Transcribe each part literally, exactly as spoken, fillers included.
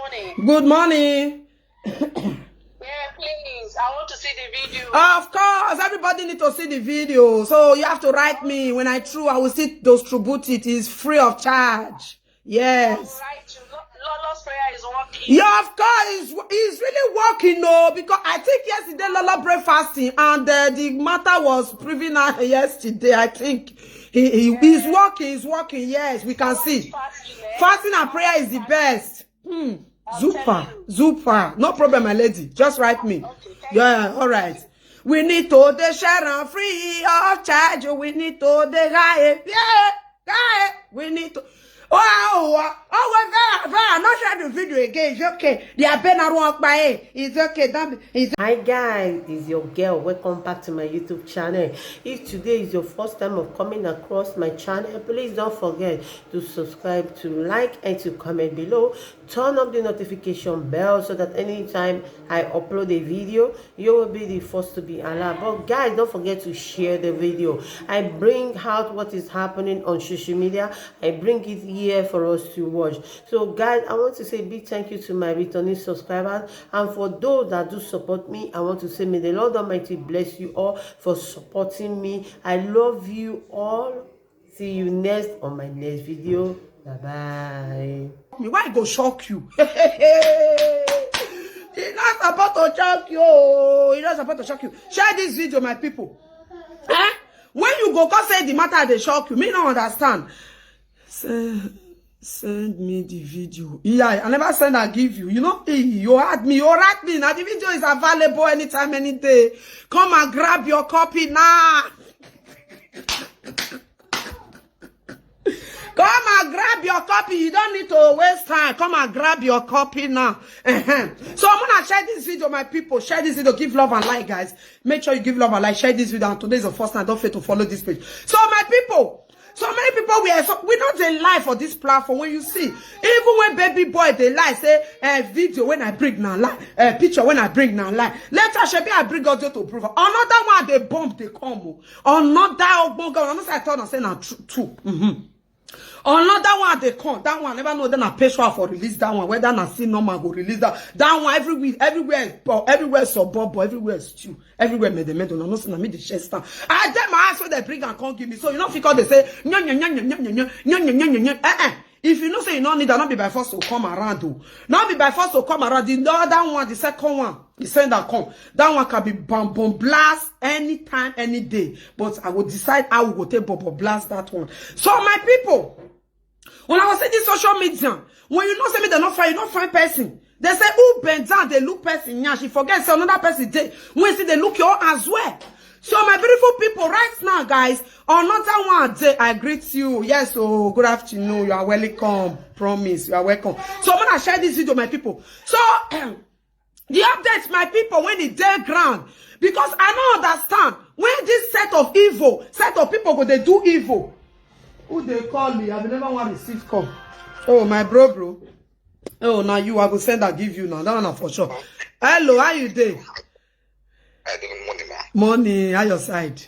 Morning. Good morning. Yeah, please. I want to see the video. Of course, everybody need to see the video. So you have to write me. When I through, I will still distribute it. It's free of charge. Yes. Right. You know, Lolo's prayer is working. Yeah, of course, it's, it's really working, no, because I think yesterday Lola breakfasting and uh, the matter was proven out yesterday. I think he, he is working, he's working. Yes, we can see. Fasting, eh? Fasting and prayer is the best. Hmm. Super, super. No problem, my lady. Just write me. Okay, thank Yeah, all right. We need to the share and free of charge. We need to the high. Yeah, high. We need to. Oh, oh, oh, oh, very, very. I'm not sharing the video again. It's okay. The abena won't buy it. It's okay. Don't be. It's Hi guys, it's your girl. Welcome back to my YouTube channel. If today is your first time of coming across my channel, please don't forget to subscribe, to like, and to comment below. Turn on the notification bell so that anytime I upload a video, you will be the first to be alerted. But guys, don't forget to share the video. I bring out what is happening on social media. I bring it here for us to watch. So guys, I want to say a big thank you to my returning subscribers, and for those that do support me, I want to say may the Lord Almighty bless you all for supporting me. I love you all. See you next on my next video. Bye bye. Me, why go shock you? It's not supposed to shock you. It's not supposed to shock you. Share this video, my people. Eh? When you go come say the matter, they shock you. Me no understand. Send, send me the video. Yeah, I never send and give you. You know, eh, you had me, you had me. Now the video is available anytime, any day. Come and grab your copy now. Come and grab your copy. You don't need to waste time. Come and grab your copy now. Uh-huh. So I'm gonna share this video, my people. Share this video. Give love and like, guys. Make sure you give love and like. Share this video. And today is the first time. Don't fail to follow this page. So my people, so many people we are so we not dey lie for this platform. When you see, even when baby boy dey lie, say a video when I bring now lie, a picture when I bring now lie. Later, shebi I bring audio to prove. Another one dey bomb dey come. Oh. Another ogbonge one. I know say I told am say na true. True. Mm-hmm. Another one dey come. That one never know. Then I pay sure for release that one. Whether na see normal go release that. That one everywhere, everywhere is bo-, everywhere is suburb, everywhere is stew, everywhere made the made. No, no, na me the share stand. I dem my ask where they bring and come give me. So you know if you call they say nyo nyo nyo nyo nyo nyo nyo nyo nyo nyo nyo. Eh eh. If you know say you no need, I not be by force to come around. Oh, not be by force to come around. The other one, the second one, the sender come. That one can be bomb bomb blast anytime, any day. But I will decide how we go take bomb bomb blast that one. So my people, when I was saying this social media, when you know say me they not find, you not find person. They say who bend down, they look person. Yeah, she forget say another person day. When see they look your own as well. So my beautiful people, right now, guys, another one day I greet you. Yes, oh, good afternoon. You are welcome. Promise, you are welcome. So I'm gonna share this video, my people. So the updates, my people, when it day ground, because I don't understand when this set of evil, set of people go they do evil. Who they call me? I will never want receive call. Oh, my bro, bro. Oh, now you I go send that give you now. That one na for sure. Hello, how you dey? I don't want him. Morning, how your side?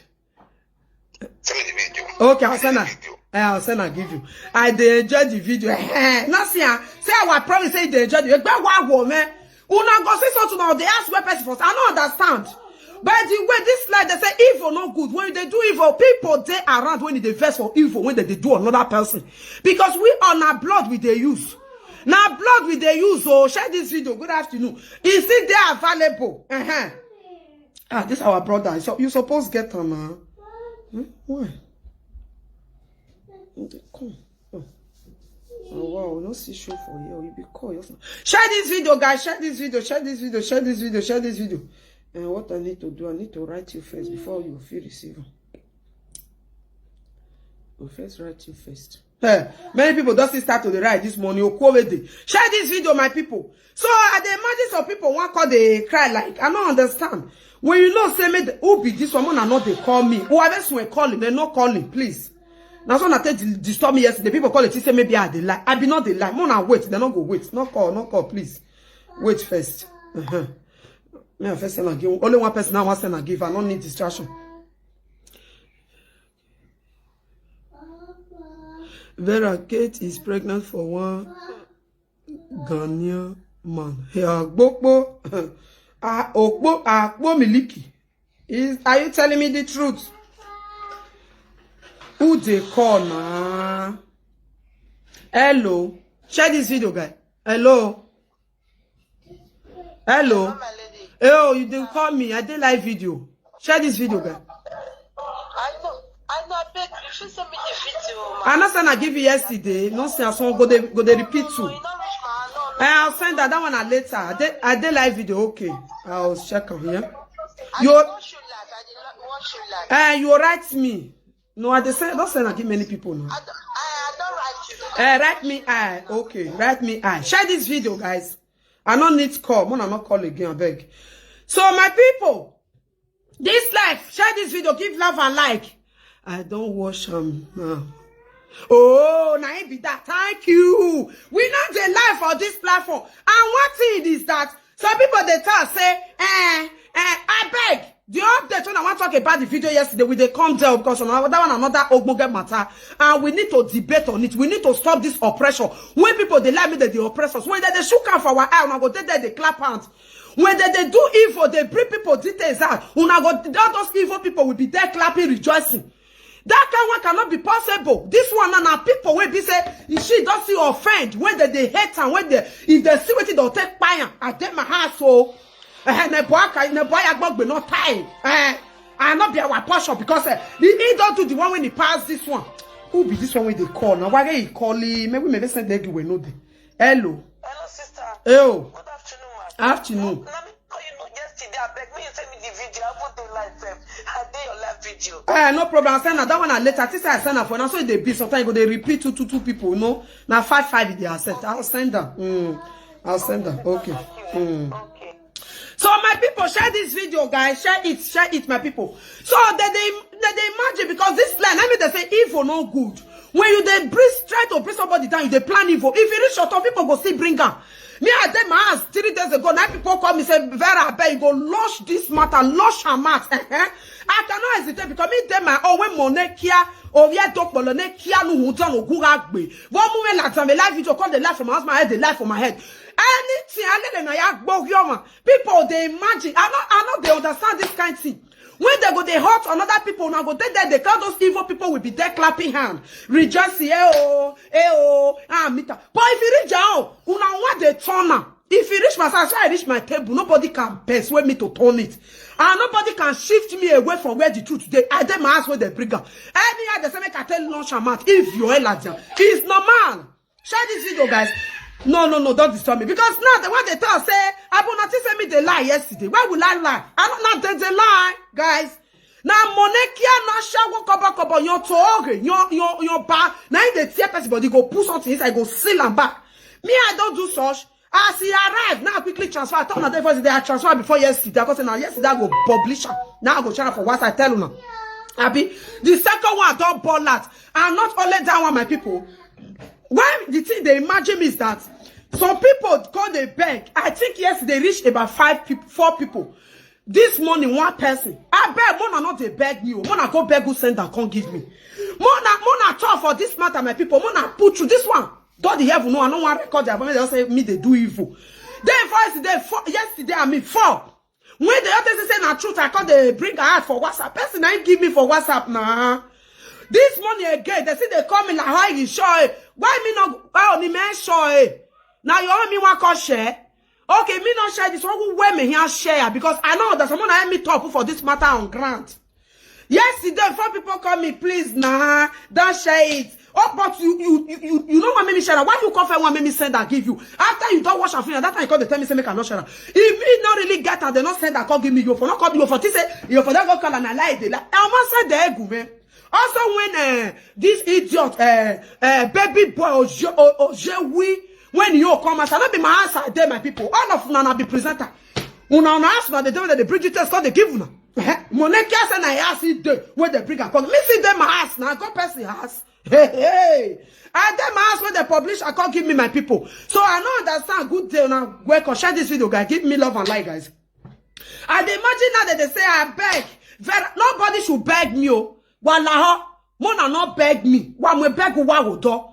Send me the video. Okay, I'll send a, Video. eh, I'll send and give you. I dey enjoy the video. Eh, no see, ah, say our promise say they enjoy the. Egbe wa wo me. Una go see something now. They ask where person first. I don't understand. But the way this slide, they say evil no good. When they do evil, people they around when they vex for evil when they, they do another person. Because we are not blood with the use. Now blood with the use. Oh, share this video. Good afternoon. Is it there available? Uh-huh. Ah, this our brother. So you suppose get on now. Hmm? Why? Come. Oh. Oh, wow, no see show for you. You be call your phone. Share this video, guys. Share this video. Share this video. Share this video. Share this video. And what I need to do, I need to write you first before you feel receive. Go first write you first. Eh, many people don't still start to the right this morning. Okwowede. Share this video, my people. So I dey imagine some people want call they cry like I don't understand. When you know say me the- who be this one, I know they call me. Whoever swear call him, they not call him, please. Now so na take di- disturb me yesterday. People call it say maybe I dey lie. I be not dey lie. More na wait, they not go wait. No call, no call, please. Wait first. Uh-huh. Me I first send and give only one person I want send and give. I don't need distraction. Vera Kate is pregnant for one Ghanaian Man, yeah, gbogbo. Ah, okpo, ah, okpo miliki. Is, are you telling me the truth? Who they call now? Hello. Share this video, guy. Hello. Hello. My lady. Oh, you didn't call me. I did live video. Share this video, guy. I know. I know. I beg you. She send me the video, man. I not send I give you yesterday. No say I saw go they go they repeat No, too. you not reach my no. Eh, I'll send that, that one later. I did, I did live video. Okay. I'll check on here. I You did watch you live. I did not watch you live. Eh, you write me. No, I dey send, don't send I give many people now. I don't, I, I don't write you. Eh, write me I. Okay, write me I. Share this video, guys. I don't need call. Mona not call again, I beg. So, my people, this life, share this video, give love and like. I don't watch am now. Oh, na it be that. Thank you. We not dey live for this platform. And one thing is that some people they tell say, eh, eh, I beg. The update when I want to talk about the video yesterday, we dey come there because on that one another ogbonge matter, and we need to debate on it. We need to stop this oppression. When people they like me, that they oppress us. When they, they shook am for our eye, una go there, they clap hands. When they, they do evil, they bring people details out. Una go, all those evil people will be there clapping, rejoicing. That kind one cannot be possible. This one na, na people wey be say she don see offend, when they, they hate am, when they, if they see wetin dem take kpai am, I dey my house o. Eh, ne boy aka, ne boy agbogbe no tie. Eh, I not be our portion because eh, he, he don't do the one when he pass this one. Who be this one when they call? Now why he calling? Maybe maybe send they give we no dey. Hello. Hello, sister. Hello. Good afternoon, ma. Afternoon. Let me call you know yesterday. I beg me you send me the video. I put the live. Sef. I did your live video. Eh, no problem. I send that one later. This I send her for now. So they be sometimes go they repeat two two two people. No, now five five they accept. I'll send them. Mm. I'll send them. Okay. Mm. Okay. So my people, share this video, guys. Share it, share it, my people. So they they, they, they imagine because this line, I mean, they say evil no good. When you they bring, try to bring somebody down, you they plan evil. If you reach your top, people go see bring am. Me, I did my ass three days ago. Now people call me say, Vera, I beg you go launch this matter, launch her mouth. Eh, eh. I cannot hesitate because me dey my own when Monekia or yet Dokbolo Nekia no who done Oguragbe. One moment like time, live video call the life from my house, my head, the life from my head. Anything I let them know, people they imagine. I not I not they understand this kind of thing. When they go, they hurt another people. Now go there, there, they call those evil people will be there clapping hand, rejoicing, eh oh, eh oh, ah, mita. But if you reach out, una what they turn am. If you reach my side, so I reach my table, nobody can persuade me to turn it. And nobody can shift me away from where the truth today. I did my ass where they bring up. Any other say make I tell launch a mouth. If you're a ladder, it's normal. Share this video, guys. No, no, no, don't disturb me. Because now the one they tell say, Abunati sent me the lie yesterday. Why will I lie? I don't know the, the lie, guys. Now Monekia na shawo koba koba your toge, your your your ba. Now if they tear person body go put something inside, go seal and back. Me, I don't do such. As he arrived, now I quickly transfer. I thought that first day I transfer before yesterday. I got now yesterday I go publish am. Now I go share am for what I tell you now. Abi, the second one don't ball out. And not only that one, my people. Why the thing they imagine me is that some people call they beg. I think yesterday reached about five people, four people. This morning, one person. I beg, Mona not they beg me. Oh. Mona go beg who send and come give me. Mona, Mona talk for this matter, my people. Mona put through this one. God the heaven, no, I don't want record their voice. They say me they do evil. Then first day, four, yesterday, I mean four. When the other say na truth, I call they bring her out for WhatsApp. Person I give me for WhatsApp now. This morning again, they say they call me like how you sure. Why me not? Oh, me man sure. Now you want me one call share. Okay, me not share this one. Who wear me here share because I know that someone I meet up for this matter on grant. Yesterday, four people call me, please, nah, don't share it. Oh, but you, you, you, you, you know what made me share? Why you come for one made me send and give you? After you don't wash and finish, that time you call the tell me say make I not share. If me not really get and they not send and call give me you for not call you for this say you for that go call and I lie they lie. I must say the egu man. Also when uh, this idiot uh, uh, baby boy Oje Ojewi when you come as I not be my answer there my people. All of una na be presenter. Una una ask una the day when they bring you test call they give una. Eh? Monekia say na ask it day where they bring a call. Me see them ask na go person ask. Hey hey. And them ask when they publish I can't give me my people. So I don't understand. Good day now. Welcome. Share this video, guys. Give me love and like, guys. I dey imagine now that they say I beg. Vera, nobody should beg me. Oh, wallahi, Mona not beg me. Wa mo beg wa wo do.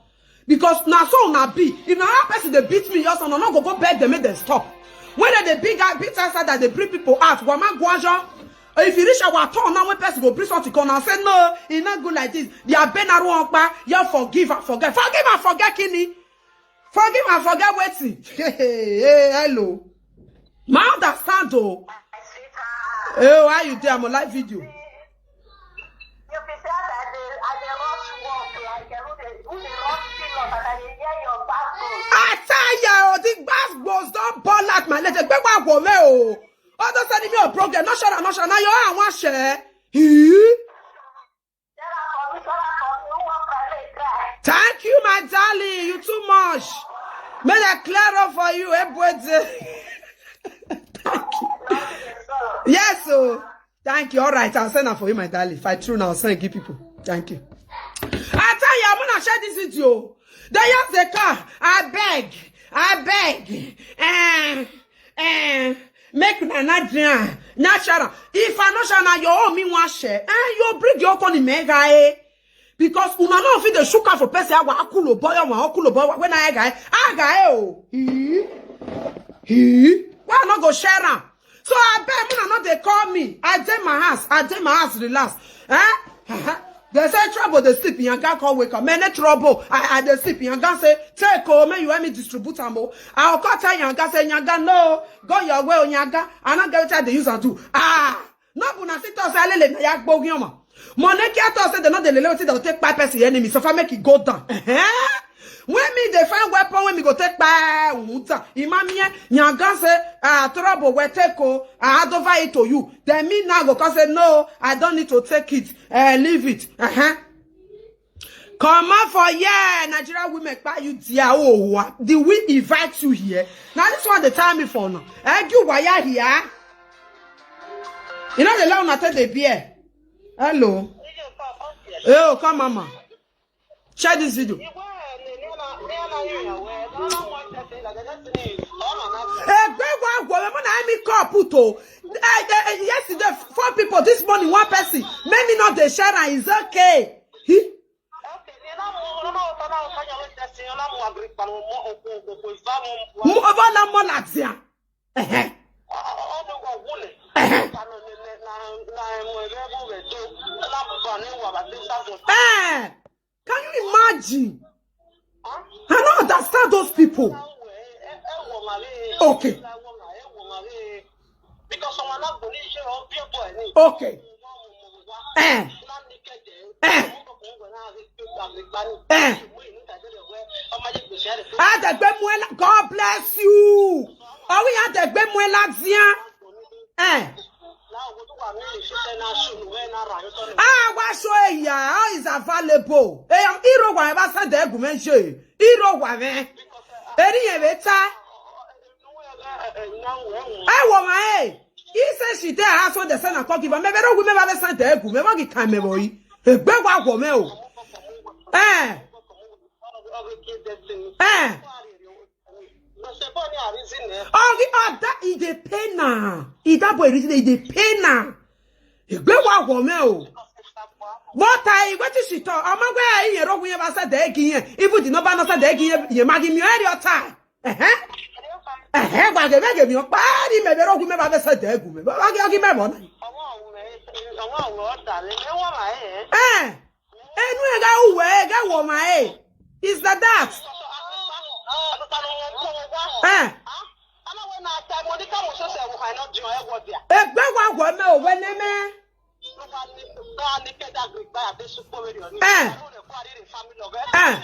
Because na so una be. If na how person dey beat me, your son no go go beg dem make dem stop. When dem dey big out, beat outside that dey bring people out, wama guajo. If you reach our turn now, when person go bring something come and say no, e no good like this. They are bena ruonpa. You forgive and forget. Forgive and forget kini. Forgive and forget wetin. Hey, hello. Ma understand o. Oh, how you dey? I'm on live video. I tell you, the gbas gbos don ball out my leg. Gbegbo agwo me o. All those enemy of problem. No sure, no sure. Now you are one share. Thank you, my darling. You too much. May I clear up for you, eh, boy? Thank you. Yes, so thank you. All right, I'll send that for you, my darling. If I true now, I'll send give people. Thank you. I tell you, I'm gonna share this video. They just they call. I beg. I beg. Eh, eh, make una not drown. Natural. If I not share now, your own me one share. Eh, you bring your own mega, eh. Because una no fit dey shook am for person, awa akulo boy, awa akulo boy, when I guy, I guy, oh. He, he. Why I no go share am? So I beg, una no dey call me. I dey my house. I dey my house, relax. Eh? They say trouble, they sleep in yanga, call wake up. Many trouble. I, I dey sleep in yanga, say, take oh, may you help me distribute am oh. I will call tell yanga, say, yanga, no, go your way, oh, yanga. I no get wetin I dey use am do. Ah, no, una sit us alele na ya gbogi omo. Money care to say they no dey lele wetin they take kpai person enemy. So far make it go down. Eh? When me dey find weapon, when me go take kpai unta. Imamie, yanga say, ah, trouble we take oh, I hand over it to you. Then me now go come say, no, I don't need to take it. Eh, leave it. Uh-huh. Come out for here, Nigerian women, kpai you there, oh, wa-, did we invite you here? Now this one they tell me for now. Eh, you why you here? You know the law not take the beer. Hello. Oh, come, mama. Share this video. Egbe wa wo, mo na mi call put o. Eh, eh, eh, yesterday, four people, this morning, one person. Make me not dey share am, it's okay. He? Mo, mo la mo la tia. Ehe. Ehe. Eh. Can you imagine? I don't understand those people. Okay. Okay. Eh. Eh. Eh. Adegbe Muela, God bless you. Are we Adegbe Muela Zia? Eh. Ah, wa show ya. How is available? Eh, I'm hero wa ba sa de gume je. Hero wa me. Eri ye beta. I wo ma eh. He said she there has what the son of give. Me be ro gume ba be sa de gume. Wa gi kan me boy. Egbe wa wo me o. Eh. Eh. Oh, the, oh, that is the pain now. Is that boy reason is the pain now? Egbe wa wo me o. But I, what is she talk? I'm going to hear what we ever said there again. Even the number not said there again. You imagine me area time. Eh eh. Eh eh. Wa ge me ge mi o. Pa ni me be ro gume ba be said there gume. Ba ge gi me mo na. Eh. Enu ega uwe ega wo ma eh. Is that that? Eh. Egbe wa wo me o we ne me. Eh. Eh.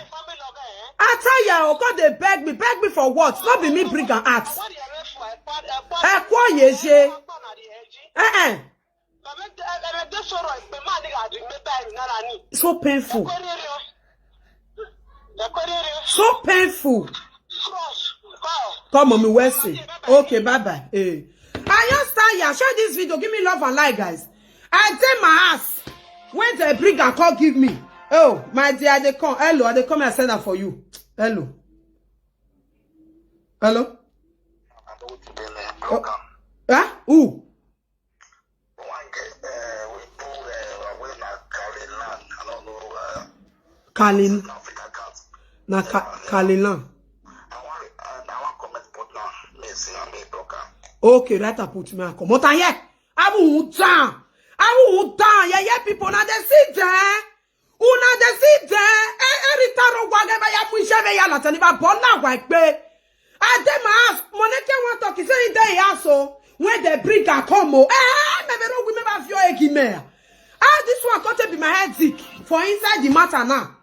I tell you, oh God, they beg me, beg me for what? Not be me bring am out. Eh, kwa yeje. Eh eh. So painful. So painful. Come on, me well say. Okay, bye bye. Eh. I just tell you, share this video. Give me love and like, guys. I take my ass. When they bring and call, give me. Oh, my dear, they come. Hello, they come and send that for you. Hello. Hello. Oh. Huh? Who? Kalin. Na Ka- Kalilan. I want, I, I want comment put now. Me see am, me talk am. Okay, write and put me and comot am here. I will down. I will down. Yeah, yeah, people. Now they see there. Una dey see there. Eh, eh, Rita Rogwa, never ya mu iṣẹ́ me ya la tani ba bola wa pe. I dey my house. Moneke wan talk. He say he dey house o. When they bring her come o. Eh, me me no we me ba fi o egi me. Ah, this one come take be my head sick for inside the matter now.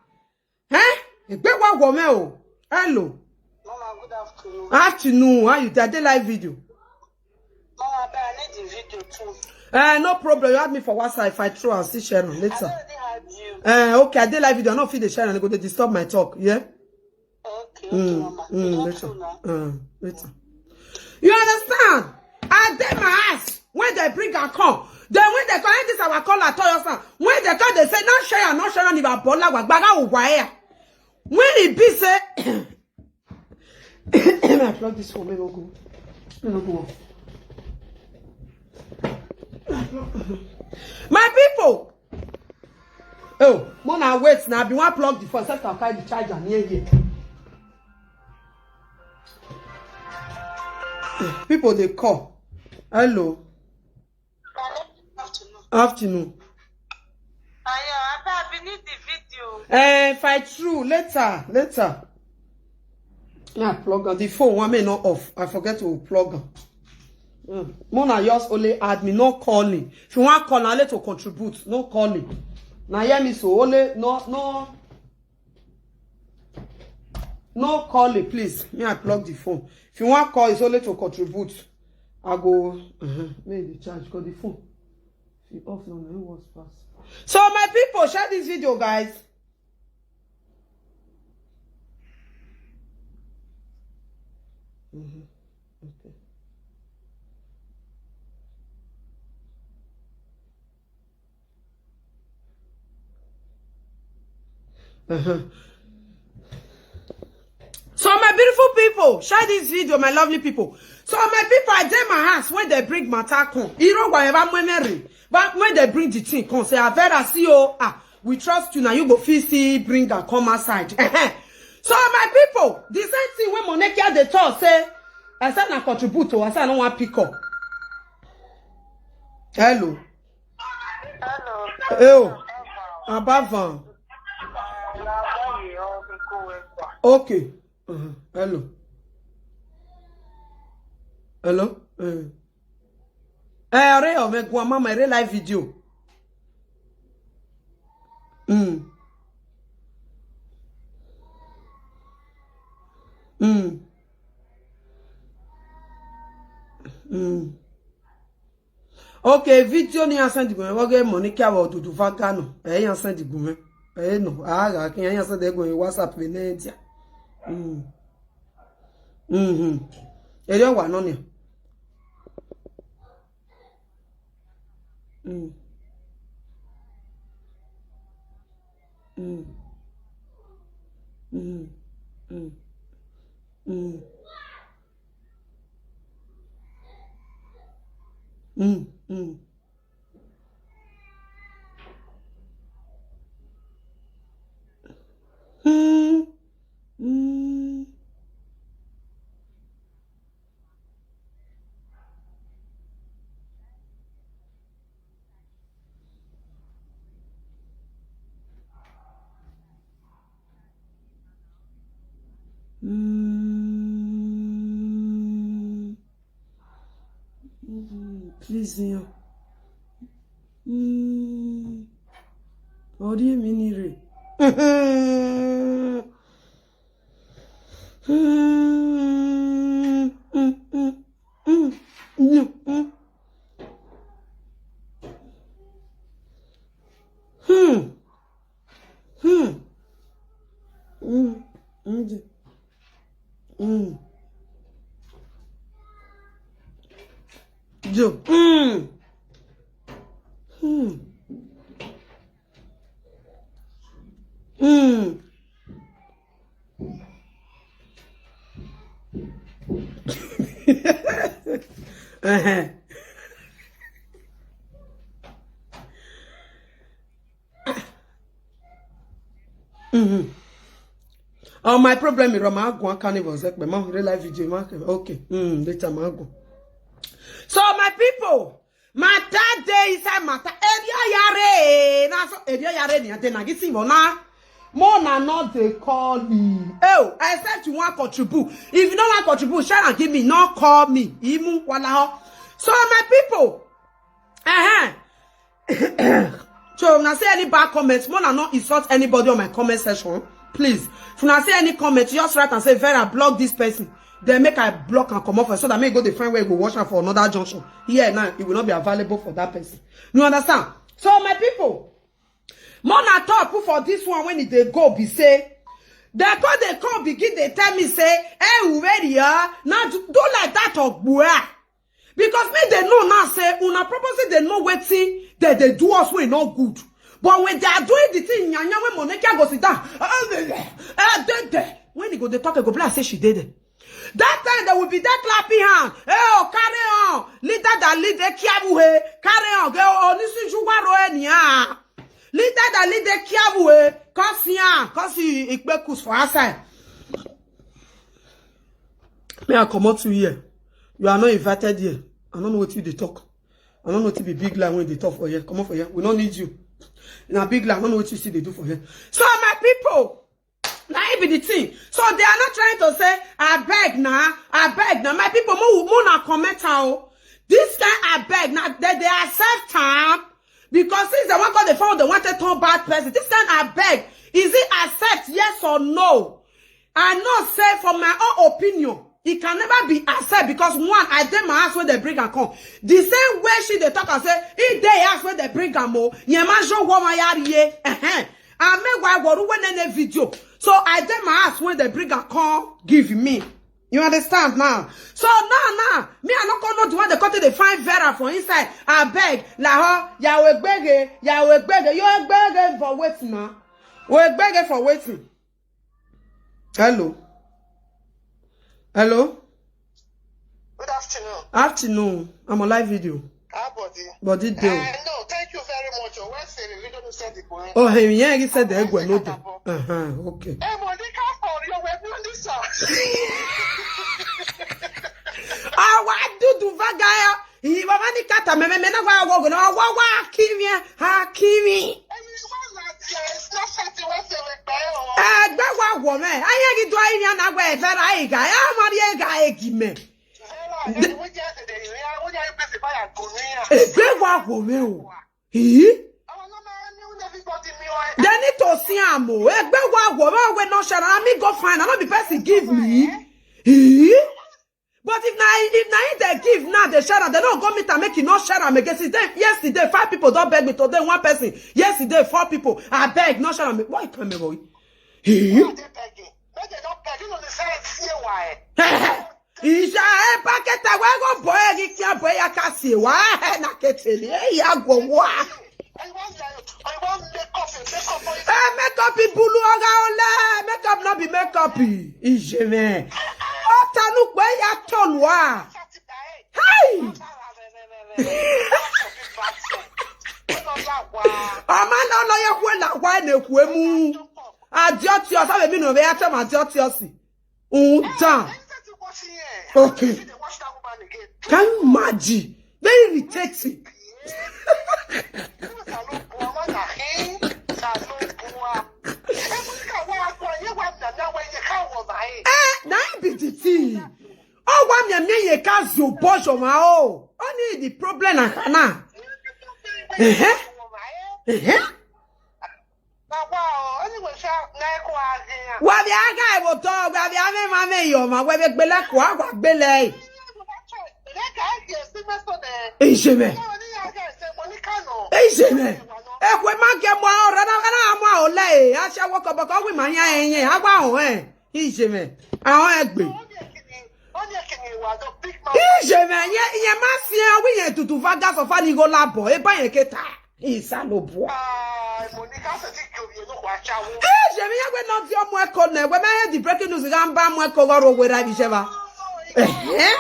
Eh? Egbe wa wo me o. Hello. Mama, good afternoon. Afternoon. How you dey? I dey live video. Mama, abeg, I need the video too. Eh, no problem. You add me for WhatsApp. If I throw, I'll still share am later. I already had you. Eh, okay, I dey live video. I no fit dey share am. E go dey disturb my talk. Yeah. Okay, okay, mm, Mama. Mm, later. Uh, later. You understand? I dey my house when they bring her come. Then when they connect this our call at Toyosan, when they come, they say, "No share, no share, no need to bother, wa gbaga o wa ya." When e be say, I plug this phone, make no go. Make no go off. My people, oh, more now wait now. Be one plug the phone, set up carry the charger near here. People they call. Hello. Hello, good afternoon. Afternoon. Ayo, abeg, I need the video. Eh, if I true, later, later. Now plug on the phone. One may not off. I forget to plug on. Mm. Mona, yours only add me, no calling. If you want call, I let to contribute. No calling. Now hear me so only no no no calling, please. Me, I plug the phone. If you want call, it's only to contribute. I go uh-huh. Make the charge call the phone. If you off now, it was pass. So my people, share this video, guys. Mm-hmm. Okay. Uh-huh. So my beautiful people, share this video, my lovely people. So my people, I dey my house when they bring matter come. You know whatever memory, but when they bring the thing come, say, "Avera, see oh, ah, we trust you now. You go feel see bring and come outside." So my people, the same thing when Monekia dey talk say, I said na contribute to, I said I don't want pick up. Hello. Hello. Hello. Abavan. Okay. Uh-huh. Hello. Hello. Uh. Eh, are you my grandma my real life video? Mm. Mm. Mm. Okay, video ni answer the woman. Okay, Monica wa dudu vagano. Eh, answer the woman. Eh, no. Ah, I can answer the woman. WhatsApp me na dia. Mm. Mm-hmm. Eh, you want no ni. Mm. Mm. Mm. Mm. Mm. Mm, mm. Mm, mm. Mm. Mm, please, yeah. Mm. What do you mean, Ire? Mm, mm, mm, mm, mm, mm. Hmm. Hmm. Hmm. Hmm. Hmm. Jo. Hmm. Hmm. Hmm. Uh-huh. Mm-hmm. Um, My problem is my go carnival, my real life video, okay. Mm, later my go. So my people, matter dey inside matter. Erio yare, na so erio yare ni ade na gisi mo na. Mo na not dey call me. Oh, except you want contribute. If you no want contribute, share and give me. No call me. Imu wala ho. So my people, uh-huh. So if una see any bad comments, more na not insult anybody on my comment section. Please, if una see any comment, just write and say, "Vera, block this person." Then make I block and come off so that make go the friend where go watch am for another junction. Here now, it will not be available for that person. You understand? So my people, more na talk put for this one when e dey go be say, they come, they come begin, they tell me say, "Hey, Uveria, now do, do like that of Bua." Because me they know now say una purposely they know wetin they they do us wey no good. But when they are doing the thing, nyanya when Monica go sit down, eh, they, they. When he go they talk, I go be like say she did it. That time they will be there clapping hand. "Hey, oh, carry on. Leader that lead the kiabu he. Carry on. Go on this is you waro anyhow. Leader that lead the kiabu he. Cause here, cause he ikpekus for outside." Me, I comot you here. You are not invited here. I don't know what you dey talk. I don't know what be big line when they talk for here. Come on for here. We don't need you. In a big line, I don't know what you see they do for here. So my people, now it be the thing. So they are not trying to say, "I beg now, I beg now." My people, mo mo na comment out. This guy, I beg now. They they accept time because since they want call the phone, they want to turn bad person. This kind, I beg. Is it accept yes or no? I know say for my own opinion, it can never be accept because one, I dey my house when they bring am come. The same way she dey talk and say, "If they ask when they bring am o, yẹn máa show woman yari ye." Uh-huh. I make why waru when any video. So I dey my house when they bring am come give me. You understand now? So now, now, me I no come know the one they come to dey find Vera for inside. I beg, laho, yawe gbege, yawe gbege, you gbege for waiting now. We gbege for waiting. Hello. Hello. Good afternoon. Afternoon. I'm on live video. How body? Body dey. Uh, no, thank you very much. Oh, well, say the video no send the boy. Oh, hey, yeah, he said the egg no dey. Uh-huh, okay. Hey, Monica, for your web, you this one. Awa dudu vagaya. Iwa mani kata meme mena wa wo no wa wa kimi hakimi. Egbe wa wo me. Aye gi do ayi na gwa e fera iga. Ya mari ega egi me. Egbe wa wo me o. Ee? They need to see am o. Egbe wa wo me, we no share. Na me go find. I no be person give me. Ee? But if na, if na him they give now, they share am. They don't go meet am, make e no share am again. Since then, yesterday, five people don't beg me. Today, one person. Yesterday, four people. I beg, no share am. Why you come here, boy? Ee? Why they begging? Make they don't beg. You know the side see why. Isha e paketa wego boy gi kia boy ya kasi wa na ketele ya gwo wa. I want that. I want makeup. Makeup. Eh, makeup bulu oga ole. Makeup no be makeup. Ijeme. Otanu pe ya tolua. Hey. Ama no no ye kwe la kwa ne kwe mu. Adiotio sabe mi no be ya chama adiotio si. Unta. Okay. Can you imagine? Very irritating. Eh, na him be the thing. Oh, wa mi mi ye ka zo bojo ma o. Only the problem na kana. Eh, eh. Wa bi aga e bo to, wa bi ame ma me yo ma, we be gbele ko, wa gbele. Ijeme. Ijeme. Ekwe ma ke mo ora na kana mo ole. A se wo ko boko wi ma ya enye, agba o eh. Ijeme. Awon egbe. Ijeme ye ye ma si e wi ye tutu vaga so fa ni go labo. E ba ye keta. Isalobua. Ah, Monica, se ti ki oye no kwa chawo. Eh, je mi yagbe no di omo eko ne. We me hear the breaking news ga mba omo eko go ro we ra bi je ba. Eh, eh.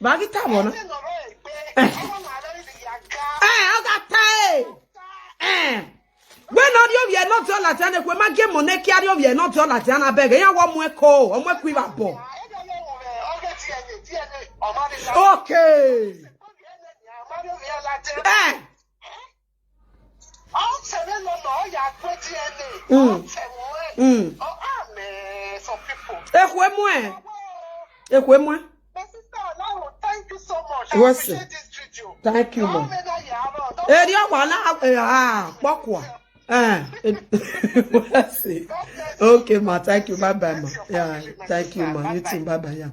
Ba ki ta mo na. Eh. Eh, o ga ta e. Eh. We no di oye Not all that, and if we might get money, carry over here, not all that, and I beg, and one more call, one more quiver ball. Okay. Eh. Mm. Mm. Ekwe mwe. Ekwe mwe. My sister, Alaro, thank you so much. I appreciate this video. Thank you, ma. Eri awa na, eh, ah, kpọkwa. Eh, eh, okay, ma. Thank you. Bye bye, ma. Yeah, thank you, ma. You too. Bye bye. Yeah.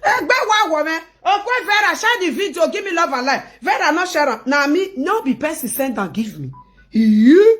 Egbe wa wo me. Okwe Vera, share the video. Give me love and life. Vera, not share am. Na me, no be person send and give me. You?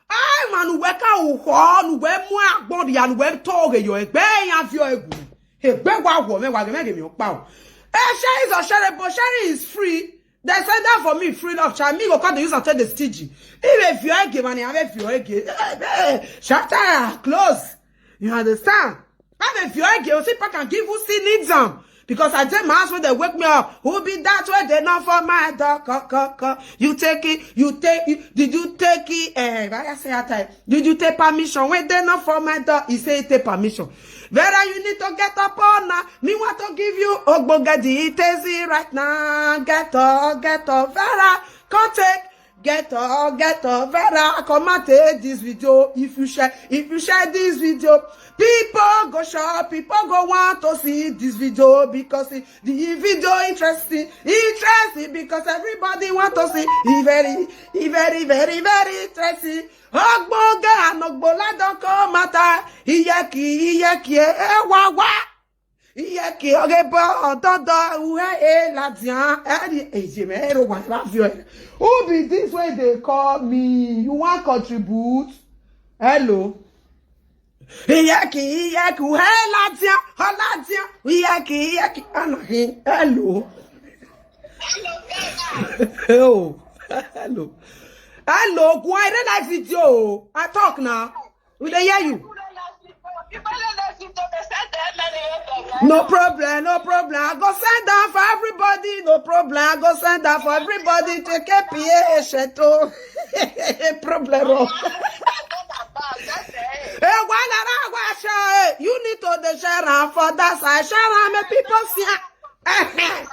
I man, we ka uho, nu we mu agbon ya, nu we to ge yo egbe ya fi o egu. Egbe wa wo me, wa ge me ge mi o pa o. Eh, share is unshareable. Sharing is free. They send that for me free of charge. Me go come dey use am take dey stingy. If you are gay, man, I have if you are gay. Chapter close. You understand? I have if you are gay, see, pack and give who see needs am. Because I tell my house when they wake me up, who be that way they not for my door? Co, co, co. You take it, you take it. Did you take it? Eh, I say that time. Did you take permission? When they not for my door, he say take permission. Vera, you need to get up on now. Me want to give you ogbonge details right now. Get up, get up, Vera. Come take, get up, get up, Vera. Come and take this video. If you share, if you share this video, people go shop, people go want to see this video because the, the video interesting, interesting because everybody want to see. It very, it very, very, very interesting. Ogbonge and ogbola don come matter. Iyeki, iyeki, eh, wa, wa. Iyeki, oge bo, ododo, uhe, eh, la, dian. Eh, di, eh, je me, eh, ro, wa, wa, fi, eh. Who be this way they call me? You want contribute? Hello. Iyeki, iyeki, uhe, la, dian, ho, la, dian. Iyeki, iyeki, anahi. Hello. Oh, hello. Hello, go and read that video. I talk now. We dey hear you. No problem, no problem. I go send down for everybody. No problem. I go send down for everybody to K P A Sheto. Problem. Oh. Eh, wala ra wa sha, eh. You need to dey share am for that side. Share am, make people see am. Eh, eh.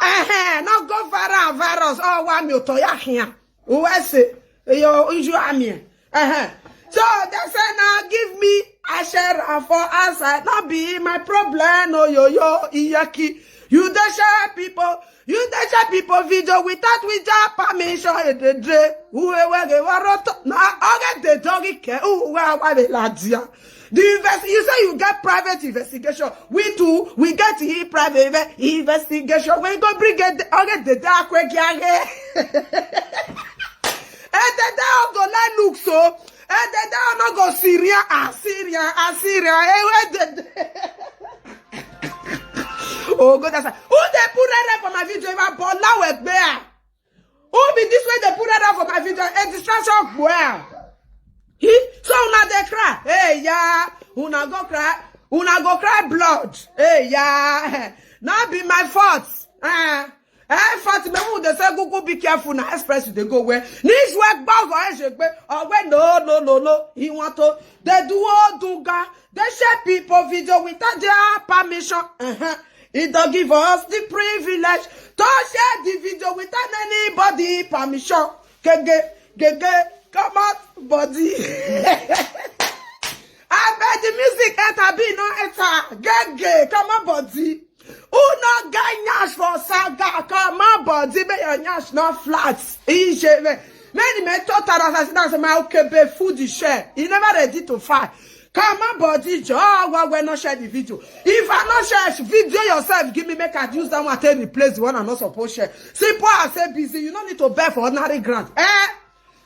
Eh, eh. No go viral, virus. Oh, wa mi o to ya here. Who I say? Yo, you are me. Uh-huh. So they say now give me a share am for outside. Not be my problem. No, yo, yo, iyeki. You dey share people. You dey share people video without, without permission. Eh, dey, dey. Who we, we, we, we, roto. Na oge dey doggy ke. Who we, we, we, la, dia. The invest, you say you get private investigation. We too, we get the private inve-, investigation. We go bring it, okay, the dark way, gang. And the down go like look so. And the down not go Syria, Assyria, Assyria. Eh, where the Oh, God, that's a, who they put that for my video? If I ball now with bear. Who be this way they put that out for my video? A distraction, boy. He, so una dey cry. Hey, yeah. Una go cry. Una go cry blood. Hey, yeah. Now be my fault. Uh, eh, fault me who they say, "Google, be careful. Now express you they go where." This work bag or I should be. Oh, wait, no, no, no, no. He want to. They do all do ga. They share people video without their permission. Uh-huh. He don't give us the privilege to share the video without anybody permission. Gege, gege, come out, body. I bet the music enter, be no enter. Gege, come out, body. Who no get nyash for saga? Come out, body, make your nyash not flat. Ije me. Many men total as I sit down say, "My okay, babe, food is share." He never ready to fight. Come on, body, Joe, why we not share the video? If I not share video yourself, give me, make I use that one to replace the one I not supposed share. Simple as say busy, you don't need to beg for ordinary grant. Eh?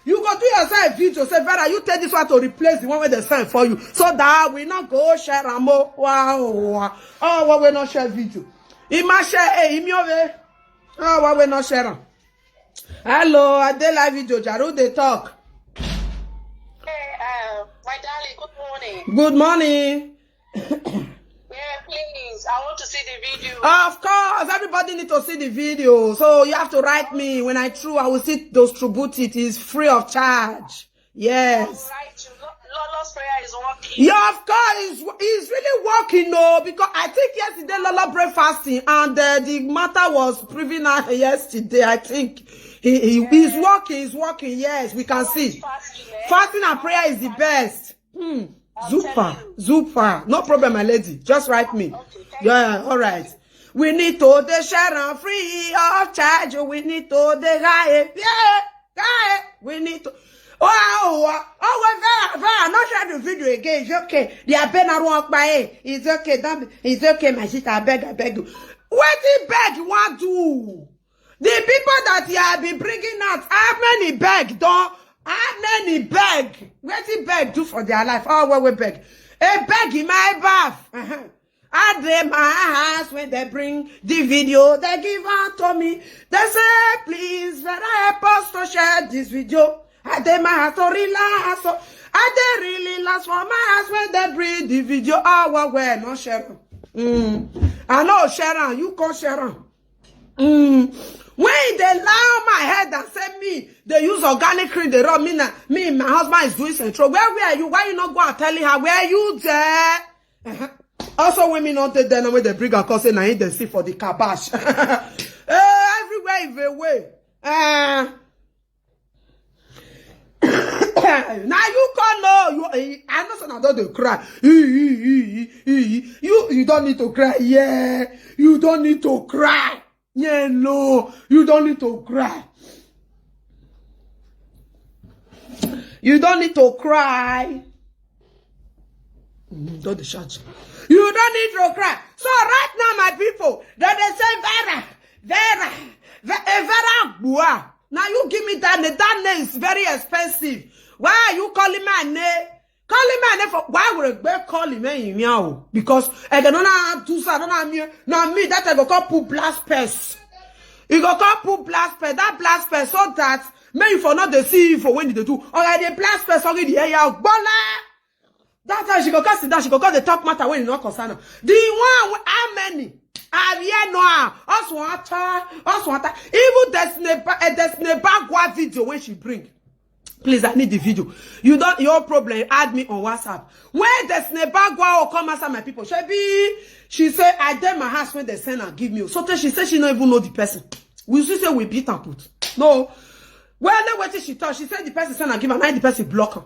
You go do yourself video, say, "Vera, you take this one to replace the one where they send for you." So that we not go share am o. Wow. Oh, why we not share video? He must share, eh, him your way. Oh, why we not share am? Hello, I dey live video, Jaru dey talk. Hey, uh, my darling, good morning. Good morning. Yeah, please, I want to see the video. Of course, everybody need to see the video. So you have to write me. When I through, I will see distribute it. It's free of charge. Yes. Right, you know, Lolo's prayer is working. Yeah, of course, it's, it's really working, no, because I think yesterday Lolo prayed fasting and uh, the matter was proven out yesterday. I think he, he is working, he's working. Yes, we can see. Fasting, eh? Fasting and prayer is the best. Hmm. Super, super. No problem, my lady. Just write me. Okay, thank you. Yeah, all right. We need to the share and free of charge. We need to the guy. Yeah, guy. We need to. Oh, oh, oh, oh, very, very. I'm not sharing the video again. It's okay. They are been around by. It's okay. Don't, it's okay, my sister. I beg, I beg you. What the beg you want to? The people that you have been bringing out, how many beg don? How many beg? Wetin beg do for their life? Oh, wait, wait, beg. A beg in my bath. Uh-huh. I dey my house when they bring the video, they give out to me. They say, please, Vera, help us to share this video. I dey my house to relax. So I dey really last for my house when they bring the video. Oh, well, well, no share am. Mm. I know share am. You can share am. Mm. When they lie on my head and say me, they use organic cream, they rub me now. Me, my husband is doing central. Where were you? Why you not go and telling her? Where you there? Uh-huh. Also, women not there now when they bring a cousin and they see for the kabash. Eh, everywhere is a way. Eh. Now you call no, you, eh, I know say na don dey cry. Eh, eh, eh, eh, eh. You, you don't need to cry. Yeah, you don't need to cry. Yeah, no, you don't need to cry. You don't need to cry. Mm, don't dey shout. You don't need to cry. So right now, my people, that they say Vera, Vera, Ve- eh, Vera Gbua. Now you give me that name. That name is very expensive. Why are you calling my name? Calling my name for why would I call him? Eh, him, yeah, oh. Because I don't know how to say, I don't know me. Now me that I go call put blast pest. You go call put blast pest. That blast pest so that may you for not the see for when you do. Or I dey blast pest already. Yeah, yeah, bola. That's how she go come sit down. She go come the talk matter when you not concern her. The one with how many? Have you no? Us want her. Us want her. Even Destiny, Ba- eh, Destiny Bagua video when she bring. Please, I need the video. You don't your problem. Add me on WhatsApp. When Destiny Bagua will come answer my people, she be she say I dare my house when they send and give me. So tell she say she not even know the person. We see say we beat and put. No. Well, then what she talk? She said the person send and give her, now the person block her.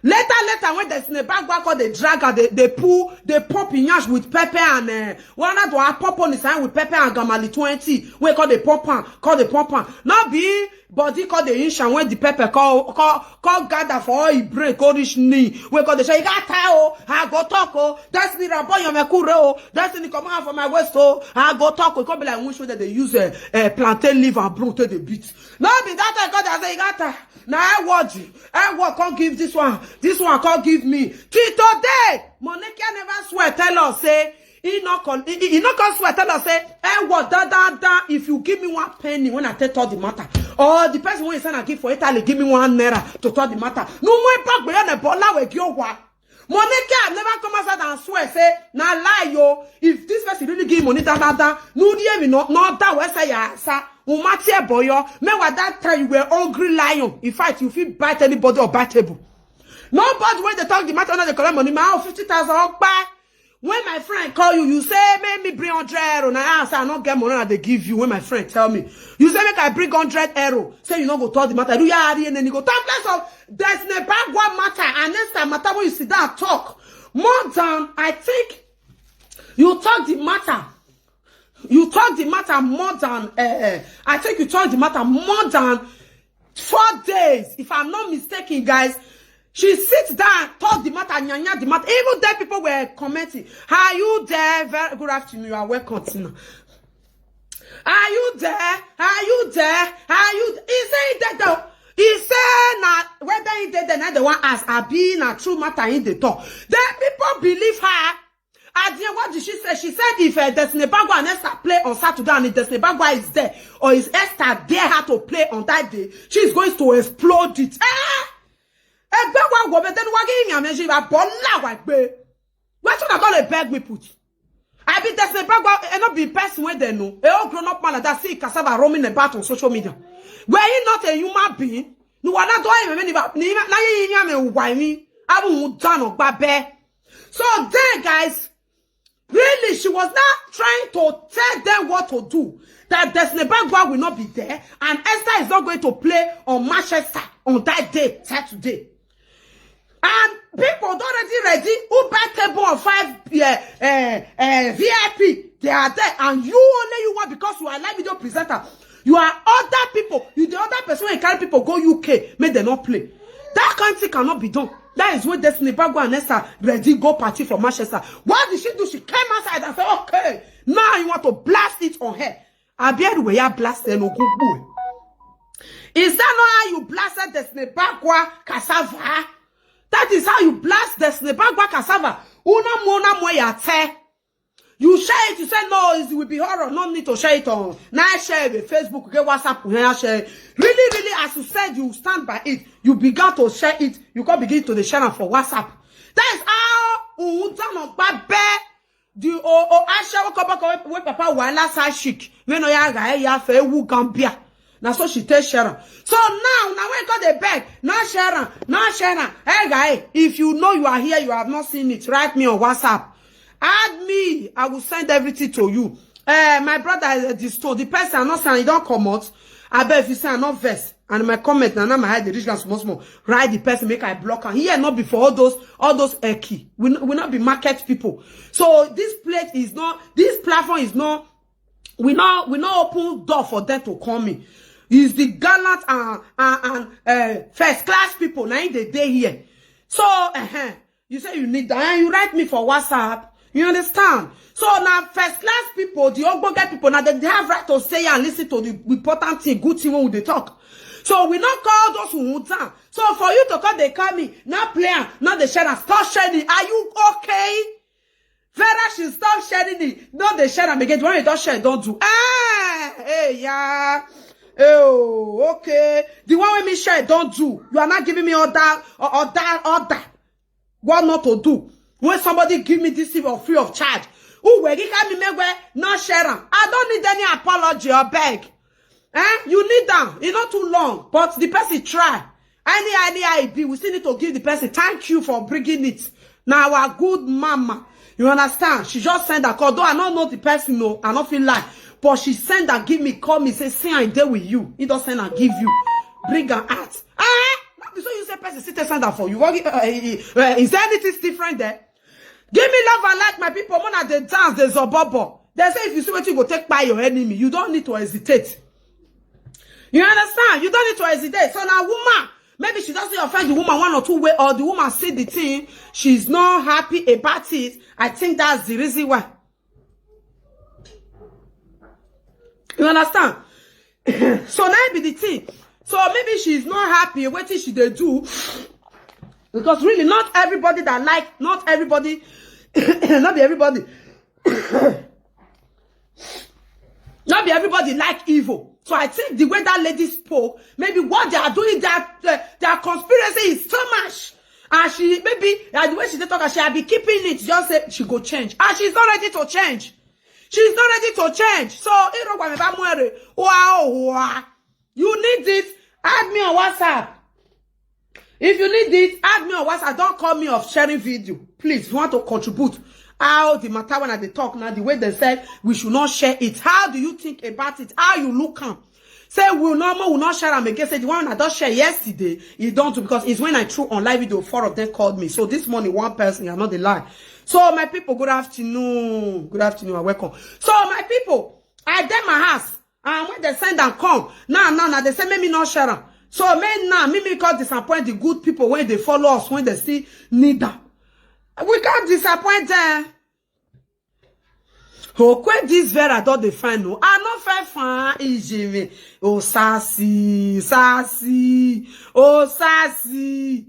Later, later, when the snake back back, they drag her, they, they pull, they pump in yash with pepper and uh, one that one pump on his hand with pepper and gamali twenty. We call the pump on, call the pump on. Not be body call the inch and when the pepper call call call gather for all he break, all reach knee. We call the say, you got tao, I go talk, oh, that's the rabon your mekure, oh, that's the come out for my waist, oh, I go talk, oh, come be like one show that they use a uh, uh, plantain leaf and broom to the beat. No be that I got as I got her. Now I watch you. I work can't give this one. This one can't give me. Till today, Monica never swear tell us say he not call he, he not call swear tell us say I work da da da if you give me one penny when I take all the matter. Or the person when send a gift for Italy give me one naira to talk the matter. No more back beyond the bola we give one. Monica never come outside and swear say na lie yo. If this person really give money da da da, no dear me no no that we say ya sa. Umatie boyo, me wa that time you were hungry lion. In fact, you feel bite anybody or bite table. Nobody when they talk the matter, no they collect money. My own fifty thousand okpa. When my friend call you, you say make me bring hundred euro. Now I say I not get money. They give you when my friend tell me. You say make I bring hundred euro. Say you not go talk the matter. Do you already and then you go talk less of there's no bad one matter. And next time matter when you sit down talk more than I think you talk the matter. You talk the matter more than uh, I think you talk the matter more than four days. If I'm not mistaken, guys, she sits down, talk the matter, nyanya the matter. Even then, people were commenting, "Are you there? Very good afternoon. You are welcome, Tina. Are you there? Are you there? Are you?" He said that though. He said now whether he did then the one as Abi na true matter in the talk. Then people believe her. At the end, what did she say? She said if uh, Destiny Bagua and Esther play on Saturday and if Destiny Bagua is there or is Esther dare her to play on that day, she's going to explode it. Eh? Egbe wa wo be then wa gi mi ameji ba bola wa gbe. Wetin una gonna beg me put? I be Destiny Bagua, e no be person wey dem know. A old grown up man like that see cassava roaming about on social media. Were he not a human being? Nuwa na do ayi me ni ba ni na ye nya me uwa mi. Abu mu dano gba be. So then, guys, really, she was not trying to tell them what to do. That Destiny Bagua will not be there, and Esther is not going to play on Manchester on that day, Saturday. And people don already ready. Who buy table of five uh, uh, uh, V I P? They are there, and you only you want because you are live video presenter. You are other people. You the other person wey carry people go U K, make dem not play. That kind thing cannot be done. That is when Destiny Bagua and Esther ready go party for Manchester. What did she do? She came outside and said, "Okay, now you want to blast it on her." Abi everywhere you blast them. Is that not how you blasted Destiny Bagua cassava? That is how you blast Destiny Bagua cassava. Una mo, una mo ya te. You share it, you say, "No, it will be horror, no need to share it on." Now share it with Facebook, get WhatsApp, now share it. Really, really, as you said, you stand by it. You began to share it. You can begin to dey share am for WhatsApp. That is how Unta no babe. The o o ashawo koboko wey papa wahala side chick. Wey no ya ga ya fe ewu Gambia. Na so she take share am. So now, now when God dey beg, no share am, no share am. Hey guy, if you know you are here, you have not seen it, write me on WhatsApp. Add me, I will send everything to you. Eh, my brother, eh, the store, the person I not say he don't come out. I bet if you say I not vex, and my comment, now, now my head, the rich guy small small. Write the person, make I block am. Here, not before all those, all those eki. We n- we not be market people. So this plate is not, this platform is not, we not, we not open door for them to come in. Is the gallant and and, and uh, first class people now they dey here. So uh, you say you need that, and you write me for WhatsApp. You understand? So now first class people, the ogbonge people, now they have right to say and listen to the important thing, good thing when they talk. So we not call those who want am. So for you to call, they call me, not play am, not the share am. Stop sharing. Are you okay? Vera, she stop sharing it. No, they share am again. The one you don't share, don't do. Ah, hey, yeah. Oh, okay. The one with me share, don't do. You are not giving me order, or order, order. What not to do? When somebody give me this thing for free of charge, who will give me me where not share am? I don't need any apology or beg. Eh? You need am. It's not too long, but the person try. Any any I be, we still need to give the person thank you for bringing it. Now our good mama, you understand? She just send her call. Though I don't know the person, no, I don't feel like, but she send and give me, call me, say, "See, I dey with you." He don't send and give you, bring her out. Eh? Not be so you say person sit and send her for you. What, uh, uh, uh, is there anything different there? Give me love and like, my people. When I dey dance, there's a bubble. They say if you see what you go take by your enemy, you don't need to hesitate. You understand? You don't need to hesitate. So now, woman, maybe she doesn't offend the woman one or two way, or the woman see the thing, she's not happy about it. I think that's the reason why. You understand? So now be the thing. So maybe she's not happy. What she they do? Because really, not everybody that like, not everybody, not be everybody, not be everybody like evil. So I think the way that lady spoke, maybe what they are doing, that uh, their conspiracy is too much. And she maybe uh, the way she dey talk, and she I be keeping it. Just say she go change, and she's not ready to change. She's not ready to change. So Irogwa me ba mwere. Wow, wow. You need it? Add me on WhatsApp. If you need it, add me on WhatsApp. Don't call me of sharing video. Please, if you want to contribute. How the matter when I dey talk now, the way they said we should not share it. How do you think about it? How you look am? Say we no more, we not share am again. Say the one I don't share yesterday, you don't do because it's when I threw on live video, four of them called me. So this morning, one person, you're not the lie. So my people, good afternoon. Good afternoon and welcome. So my people, I dey my house. And when they send and come, now, now, now they say, "Make me not share am." So make now, make me call disappoint the good people when they follow us, when they see need am. We can't disappoint them. Okwe this Vera don dey find no. I no fair fan ijimi. Oh sassy, sassy, oh sassy.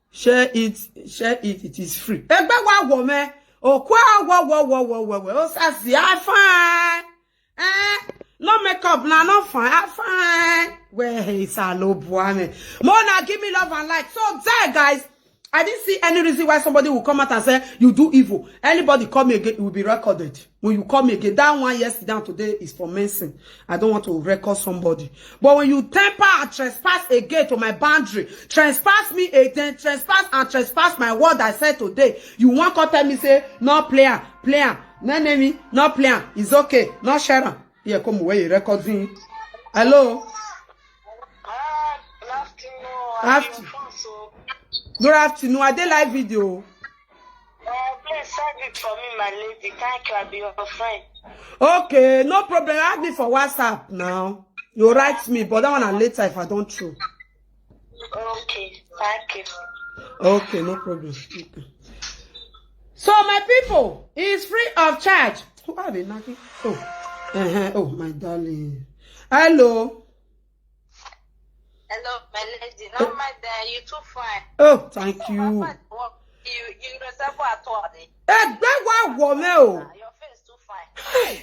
Share it, share it, it is free. Egbe wa wo me. Okwe wo wo wo wo wo wo. Oh sassy, I fine. Eh, no makeup na, no fine. I fine. Where is Alobuame? Mona, give me love and like. So there, guys. I didn't see any reason why somebody will come out and say you do evil. Anybody call me again, it will be recorded. When you call me again, that one yesterday and today is for mensing. I don't want to record somebody. But when you temper and trespass again to my boundary, trespass me again, trespass and trespass my word I said today, you won't come tell me say no player, player, no enemy, no player. It's okay, no share am. Here come where you recording. Hello. Ah, good afternoon. After- Good afternoon. I dey live video. Uh, please send it for me, my lady. Thank you. I'll be your friend. Okay, no problem. Add me for WhatsApp now. You write me, but that one I later if I don't true. Okay. Thank you. Okay, no problem. Okay. So my people, it's free of charge. Who are they knocking? Oh, uh-huh. Oh, my darling. Hello. Hello, my lady. Not my dear. You too fine. Oh, thank you. You, you resemble Atuade. Ẹgbẹ́ wa wọ̀ mẹ́ o. Your face too fine.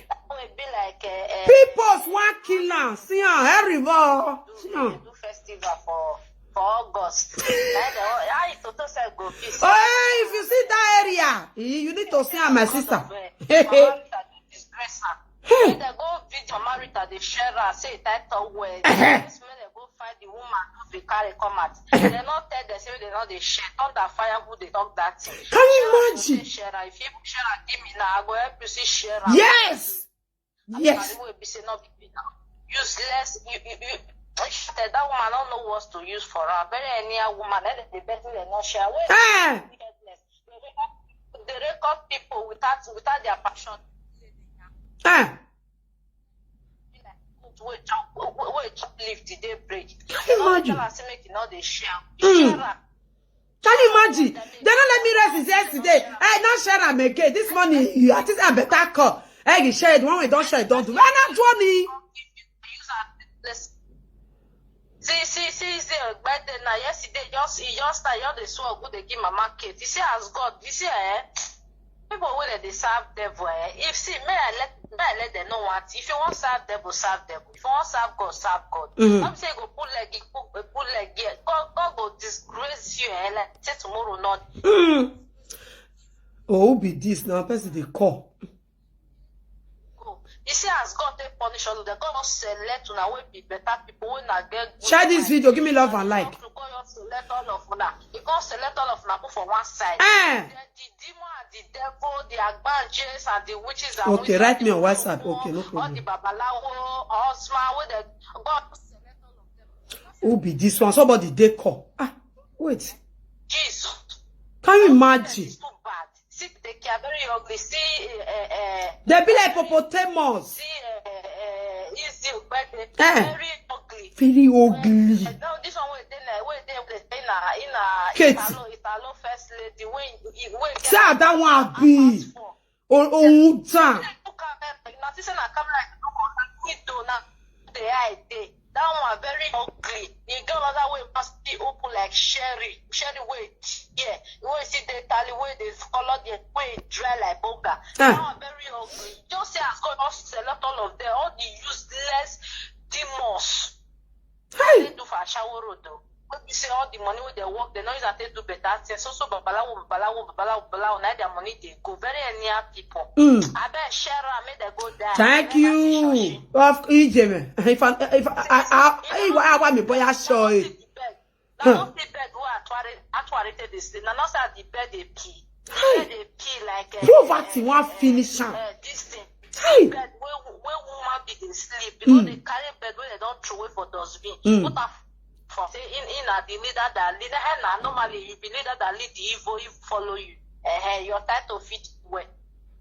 That way be like uh, uh, People's one kill am. See am every ball. See do, am. Do festival for for August. Like the, how you to say go be? Oh, hey, if you see that area, you you need to see am, my sister. Mama Rita dey disgrace am. When they go video Mama Rita dey share am, say title well. This when they go find the woman who be carry come out. They not tell them say they not dey share. Thunder fire who they talk that thing. Can you imagine? Share am. If you share am, give me now. I go help you see share am. Yes. Yes. Carry wey be say no be big. Useless. You you you. That woman don't know what to use for her. Very anyhow woman. Let the person they not share. Wait. Eh. Wickedness. They record, they record people without without their passion. Eh. Wait, wait, wait, wait, live the day break. Can you imagine? Tell her say make you not dey share. Mm. Share am. Can you imagine? They don't let me rest since yesterday. I not share am again. This morning, you I think I better call. Hey, you share it. One way don't share it, don't do. I not do me. See, see, see, see, birthday now. Yesterday, just he just start, just dey swear good dey give Mama Kate. You see as God, you see eh? People wey dey dey serve devil eh? If see, may I let may I let them know what. If you want serve devil, serve devil. If you want serve God, serve God. Mhm. Don't say go put leg, he put, put leg here. God, God go disgrace you eh? Like say tomorrow not. Mm. Oh, who be this now? Person they call. Go. You see as God take punish all of them. God don select una wey be better people wey na get good Share this mind. Video. Give me love and like. He come select all of una. He come select all of una put for one side. Eh. Then the demon and the devil, the agbanjes and the witches and Okay, wizards, write me on the WhatsApp. Ogun, Okay, no all problem. The babalawo, husband wey dey God select all of them. Who be this one? Somebody they call. Ah, wait. Jesus. Can you imagine? It's too bad. See, they are very ugly. See, uh, uh, They be like hippopotamus. See, uh, uh, easy, but they Eh. Very ugly. Very ugly. Uh, no, this one wey dey na wey dey dey dey na in a Kate. Italo Italo first lady wey wey See how that one be. Oh, oh, time. Look at them. Like, na this na camera. Look at that window now. The eye dey. That one very ugly. The girl other way must be open like Sherry. Sherry wait. Yeah. The way see the tally way they color the way dry like boga. Ah. That one very ugly. Just say as God don select all of them, all the useless demons. Hey. They do for Ashawo Road though. When you say all the money wey they work, they no use am take do better things. So so babalawo, babalawo, babalawo, babalawo. Now their money they go very anyhow people. Mm. I bet share am make they go die. Thank Never see you. Shoshi. Of Ijeme. If I if I I I I I want me boy I show Now it. Don't see bed. Now don't see bed wey Atuare Atuare take dey sleep. Now not say the bed dey pee. The bed dey pee like uh, Poverty wan finish am. Uh, this thing. Hey. Bed wey wey woman be dey sleep. Because Mm. They carry bed wey they don throw away for dustbin. Mm. Put am for say in in na the leader that leader. Eh, na normally you be leader that lead the evil evil follow you. Eh, eh, your title fit well.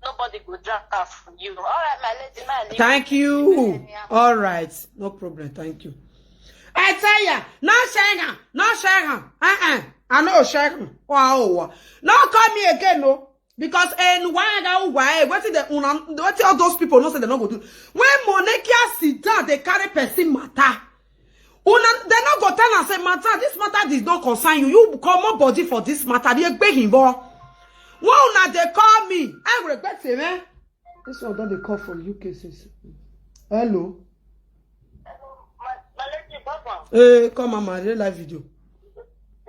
Nobody go drag am from you. All right, my lady, my lady. Thank you. All right. No problem. Thank you. I tell ya, no share am, no share am. Uh-uh. I know share am. Wow. No call me again, no. Because eh, why I got why? What did the una what did all those people know say they no go do? When Monekia sit down, they carry person matter. Una they no go tell and say matter. This matter did not concern you. You come up body for this matter. You pay him, boy. When una they call me, I regret it, man. This one don dey call from U K since. Hello. My, my lady, Baba. Hey, come on, my real life video.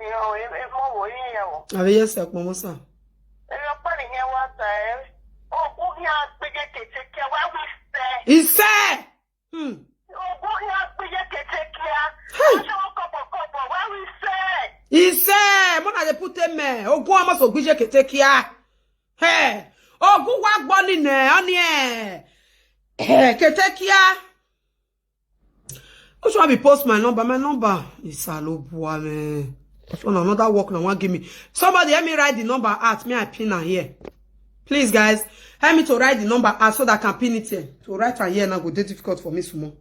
Yo, e, e mo wo yin ya wo. Abi yes, Ekpomosa. E yo pa ni yen wa ta e. O ku ni a pe je kete ke wa wi se. Ise! Hmm. O ku ni a pe je kete ke a. Hey. Aso kobo kobo wa wi se. Ise! Mo na dey put amen. Ogun omo so gbije ketekia. Hey! Ogun wa gbo ni ne, oni e. Hey, ketekia. Which one be post my number? My number is Alobua, man. On another work now, one give me. Somebody help me write the number out. Me, I pin am here. Please, guys, help me to write the number out so that I can pin it here. To write am here now go dey difficult for me small.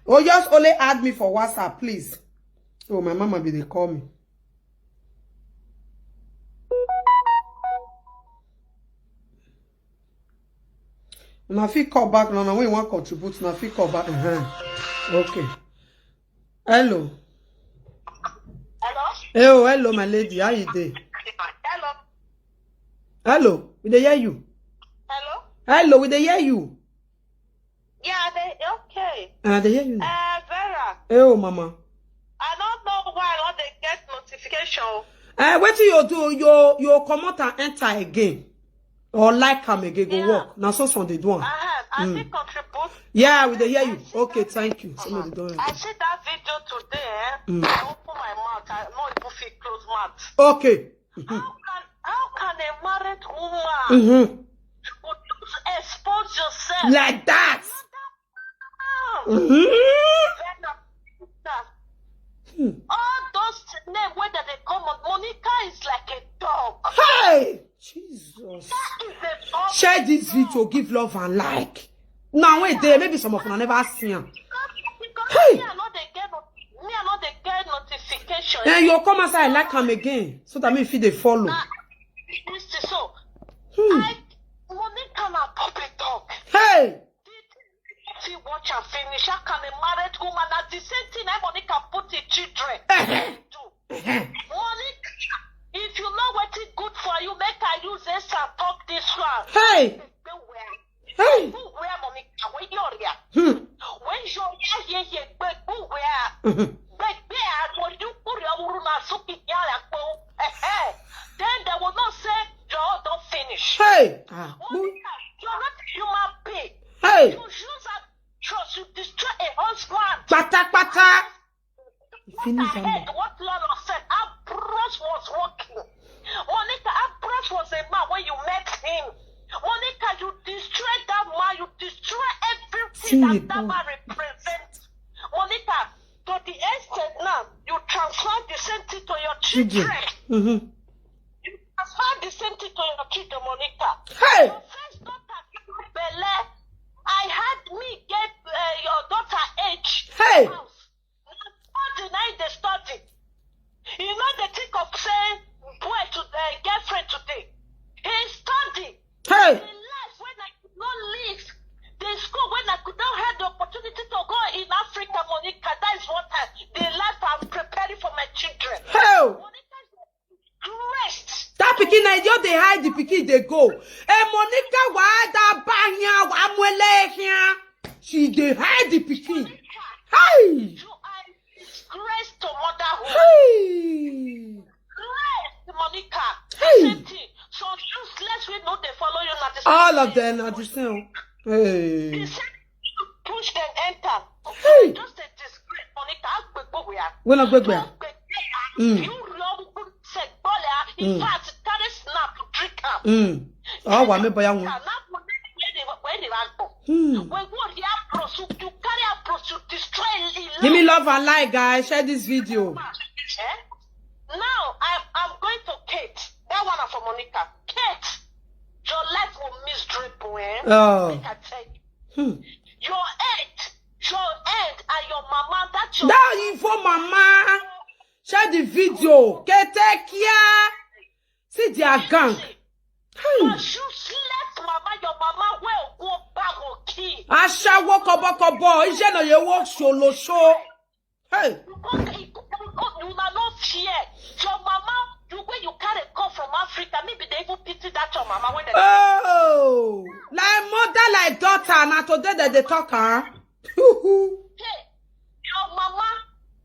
Oh, just only add me for WhatsApp, please. Oh, my mama be dey call me. Una fit call back now. Now when you wan contribute, una fit call back. Uh-huh. Okay. Hello. Hello? Hey, oh, hello, my lady. How you dey? Hello? Hello. We dey hear you. Hello? Hello, we dey hear you. Yeah, they okay. Uh, I dey hear you. Uh, Vera, Hey, oh, mama. I don't know why I don't dey get notification. Uh, wetin you do? You you comot and enter again, or like am again go Yeah. work? Na so some dey do am. Uh-huh. I Mm. still contribute. Yeah, we dey hear you. I see Okay, that- thank you. Somebody don. I see that video today. Eh? Mm. I open my mouth. I no even fit close mouth. Okay. How can how can a married woman Mm-hmm. would expose yourself? Like that. Ah, Mm-hmm. Vera, Hmm. all those names wey dem dey call Mon- Monica is like a dog. Hey, Jesus. That is a dog. Share this video, give love and like. Now wait there, maybe some of una never see am. Because Hey! me, I no dey get no- me, I no dey get notification. Then you come outside, like am again, so that me fit dey follow. Na this is so. Hmm. I Monica na puppy dog. Hey, If you watch and finish, how can a married woman at the same thing? I Monica put the children. Do. Monica, if you know wetin good for you, make I use this and talk this one. hey, Gbegbe where? hey. Who where Monica? Where you are? Hmm. When you are here, here, gbegbe where? Mhm. Gbegbe, I go do put your uru na suki yara po. Eh, eh. Then they will not say your own don't finish. Hey. Ah. Monica, you're not a human being. Hey. You use a trust, you destroy a husband. Pata pata. Finish I am. heard what Lolo said. Ambrose was working. Monica, Ambrose was a man when you met him. Monica, you destroyed that man. You destroy everything See that it, that oh. Man represents. Monica, to the extent now, you transfer the same thing to your Children. children. Mm-hmm. You transfer the same thing to your children, Monica. Hey. Your first daughter, Bele, I had me get uh, your daughter age. Hey. House. Study, now they study. You know they think of saying boy to uh, girlfriend today. He study. Hey. The life when I could not live, the school when I could not have the opportunity to go in Africa, Monica, that is what I, the life I'm preparing for my children. Hey. Monica is a grace. That pikin na just dey hide the pikin dey go. Hey, Monica, why that banya wa mwele here? She dey hide the pikin. Hey. You are a disgrace to motherhood. Hey. Grace, Monica. Hey. Same thing. So useless we know they follow you now. All of them are the same. Hey. They say push them enter. Hey. Just a disgrace, Monica. Agbegbo we are. When I go there. Mm. You love say bole. In Mm. Fact, carry snap, drink am. Mm. Oh, wa me boya Can won. Now when they when they are go. Hmm. When go here, prosecute, you carry a prosecute, destroy. Give me love and like, guys. Share this video. Eh? Now I'm I'm going to Kate. That one for Monica. Kate, your life will miserable. Eh? Oh. Make I tell you. Hmm. Your end, your end, and your mama. That's your That evil mama. Share the video. Ketekia. See their gang. Your useless mama, your mama will go back or kill. Ashawo kobo kobo. Ije no ye work solo show. Hey. You go, you go, you go, you na no fear. Your mama, you when you carry come from Africa, maybe they even pity that your mama when they Oh, like mother, like daughter. Now today that they talk, huh? Hey, your mama,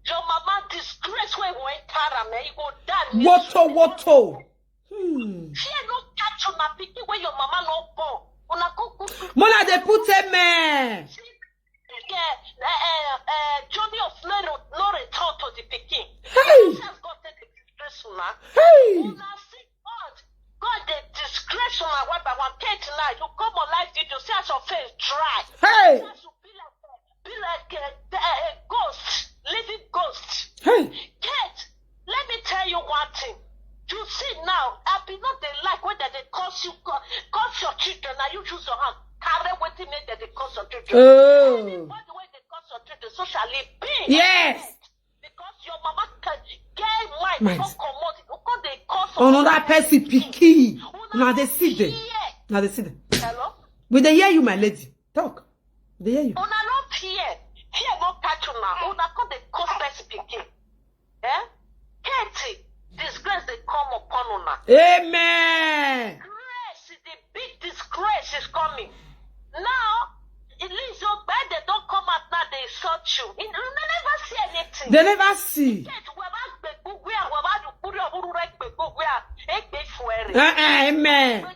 Your mama disgrace wey go enter am, eh? You go die. Woto woto. Hmm. Fear no catch una pikin wey your mama no born. Una go go do Mona dey put amen. Yeah, uh, uh, uh, journey of no, no, no return to the pikin. Hey. Just go take the disgrace una. Hey. Una see God. God dey disgrace una one by one. Kate now, you come on live video, see as your face dry. Hey. See as you be like, be like a, a, a ghost, living ghost. Hey. Kate, let me tell you one thing. You see now, I be not the like when they curse you, cu- curse your children. Now you use your hand, carry wetin make dem dey curse your children. Oh. Anybody wey dey curse your children, so shall it be. Yes. Because your mama can get mind, Mind. Come comot, you come dey curse Another person pikin. Now they see them. Fear. Now they see them. Hello? We dey hear you, my lady. Talk. They hear you. Una no fear. Fear no catch una. Una come dey curse person pikin. Eh? Kate, disgrace dey come upon una. Amen. Grace, the big disgrace is coming. Now, Elizabeth, they don't come out now, they insult you. You never see anything. They never see. Kate, we have been where we have to put your who right where egbe for it. Uh-uh, amen.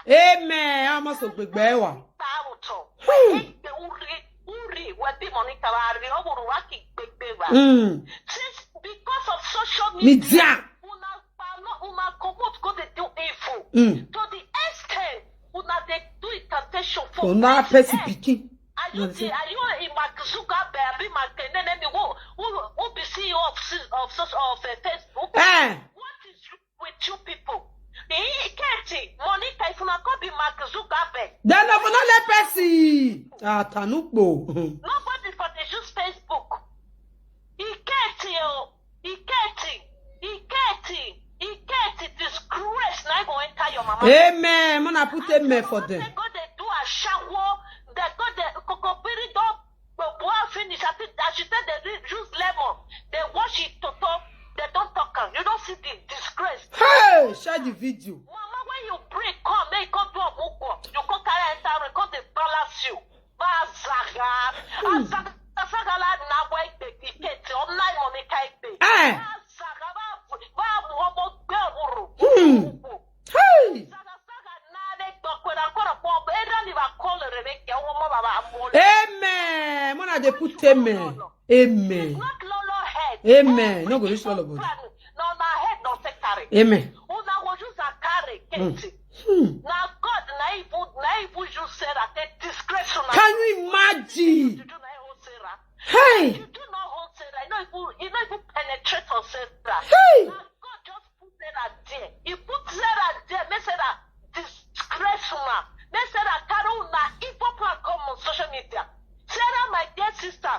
Amen. Almost a big bewa. Taruto. Hmm. Egbe uri, uri, we be Monica, we are the whole working big bewa. Mm. Since because of social media, Media. una pa- no, una comot go dey do evil Mm. to the extent una dey do incantation for Una P C person S. pikin. Are you Una the, say- are you a Mark Zuckerberg, abi Mark Enenemi, who, who, who be C E O of, si- of, social- of uh, Facebook? Eh. What is with you people? He Kate, Monica, if una come be Mark Zuckerberg, Then no no let person. Ah, Tanukbo. nobody for dey use Facebook. He Kate, oh, he Kate, he Kate, he Kate, disgrace na go enter your mama. Amen. Mona put amen for them. Go dey do ashawo, they go dey kokopiri don gbogbo finish. I think as you take dey use lemon, they wash it toto, they don't talk am. You don't see the disgrace. Hey, share the video. Mama, when you bring come, make you come do omugo. You come carry enter, we come dey balance you. Bazaga, azaga, azaga la na wa egbe Kate, online money ka egbe. Eh. Bazaga, ba, ba, ọmọ gbẹ wuru. Hmm. Hey. Zaga, zaga, na de gbọkwara kọrọ pọ, era ni ba kọlọ re me ke, ọmọ baba amọ. Amen. Mona dey put amen. Amen. Not lolo head. Amen. No go reach lolo body. No, na head no take carry. Amen. Una go use a carry, Kate. Hmm. Na God, na even, na even you Sarah, take disgrace una. Can you imagine? You do na even Sarah. Hey. You do not hold Sarah. You know even, you know even penetrate on Sarah. Hey. Na God just put Sarah there. He put Sarah there. Make Sarah disgrace una. Make Sarah carry una evil plan come on social media. Sarah, my dear sister,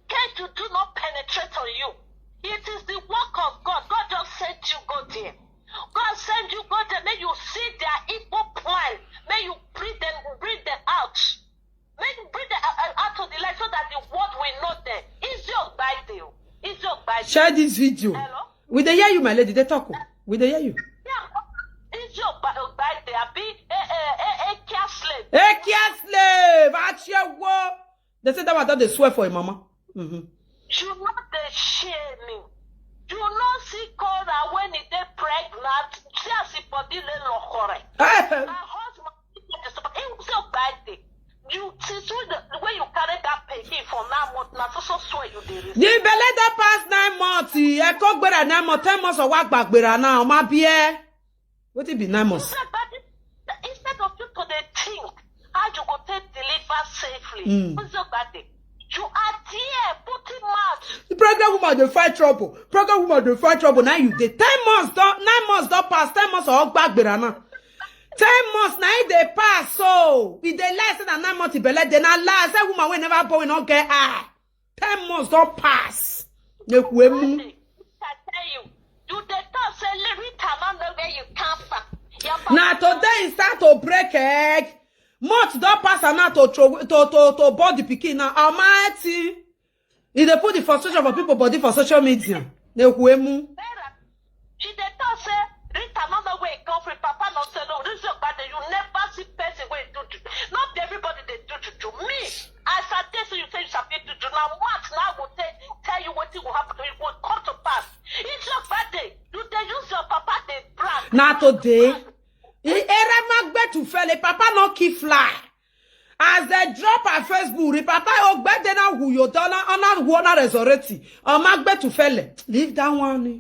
can't you do not penetrate on you? It is the work of God. God just sent you go there. God send you go there. May you see their evil plan. May you bring them, bring them out. May you bring them out, out of the light so that the world will know them. Is your Bible? Is your Bible? Share this video. Hello? We dey hear you, my lady. They talk. We dey hear you. Yeah. Is your Bible? Abi, eh, eh, eh, eh, care slave. Hey, care slave. Achewo. They say that one don dey swear for a mama. Mm-hmm. You know the shame. You know see Cora when he dey pregnant. See as he body lay lokore. Her husband, he say bad day. You see, so the, the way you carry that baby for now month, na so so swear you dey receive. The belle don pass nine months. E ko gbera nine months, ten months or wa gba gbera now. Ma be eh. Wetin be nine months? Instead, but instead of you to dey think how you go take deliver safely, Mm. Ozo Gbade, you are there putting mouth. The pregnant woman dey find trouble. Pregnant woman dey find trouble. Now you dey ten months don nine months don pass, ten months or gba gbera now. Ten months na e dey pass so. E dey lie say na nine months e belle dey na lie say woman wey never born no get eye. Ten months don pass. Nekuemu. I tell you, you dey talk say Rita no know where you come from. Your Na papa today e start to break egg. Month don pass and now to throw to to to born the pikin now. Almighty. E dey put the frustration for people body for social media. Nekuemu. Sarah, she dey talk say Rita no know where e come from. Papa no say no. This is your bad. You never see person wey do juju. Not everybody dey do juju. Me, as I tell you, say you sabi juju. Now what? Now I go tell tell you wetin go happen. Na today. Ere ma gbe to fele, papa no kill fly. As they drop her Facebook, the papa ogbede na who you dona, ona who ona resurrect. O ma gbe to fele. Leave that one.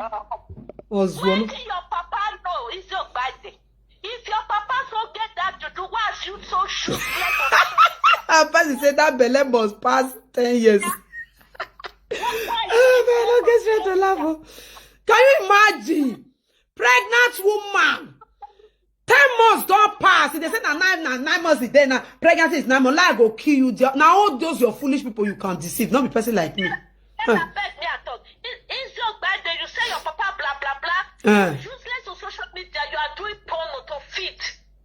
Ozuono. Wetin your papa know is your body. If your papa so get that to do, why you so shoot? Papa say that belle must pass ten years. Oh, man, I don't get straight to laugh. Oh. Can you imagine? Pregnant woman. Ten months don't pass. They say na nine, na nine months is there now. Pregnancy is nine months. Like go kill you. Now all those your foolish people you can deceive. Not be person like me. Huh. Is your bad day. You say your papa blah blah blah. Uh. Useless on social media. You are doing porno to fit.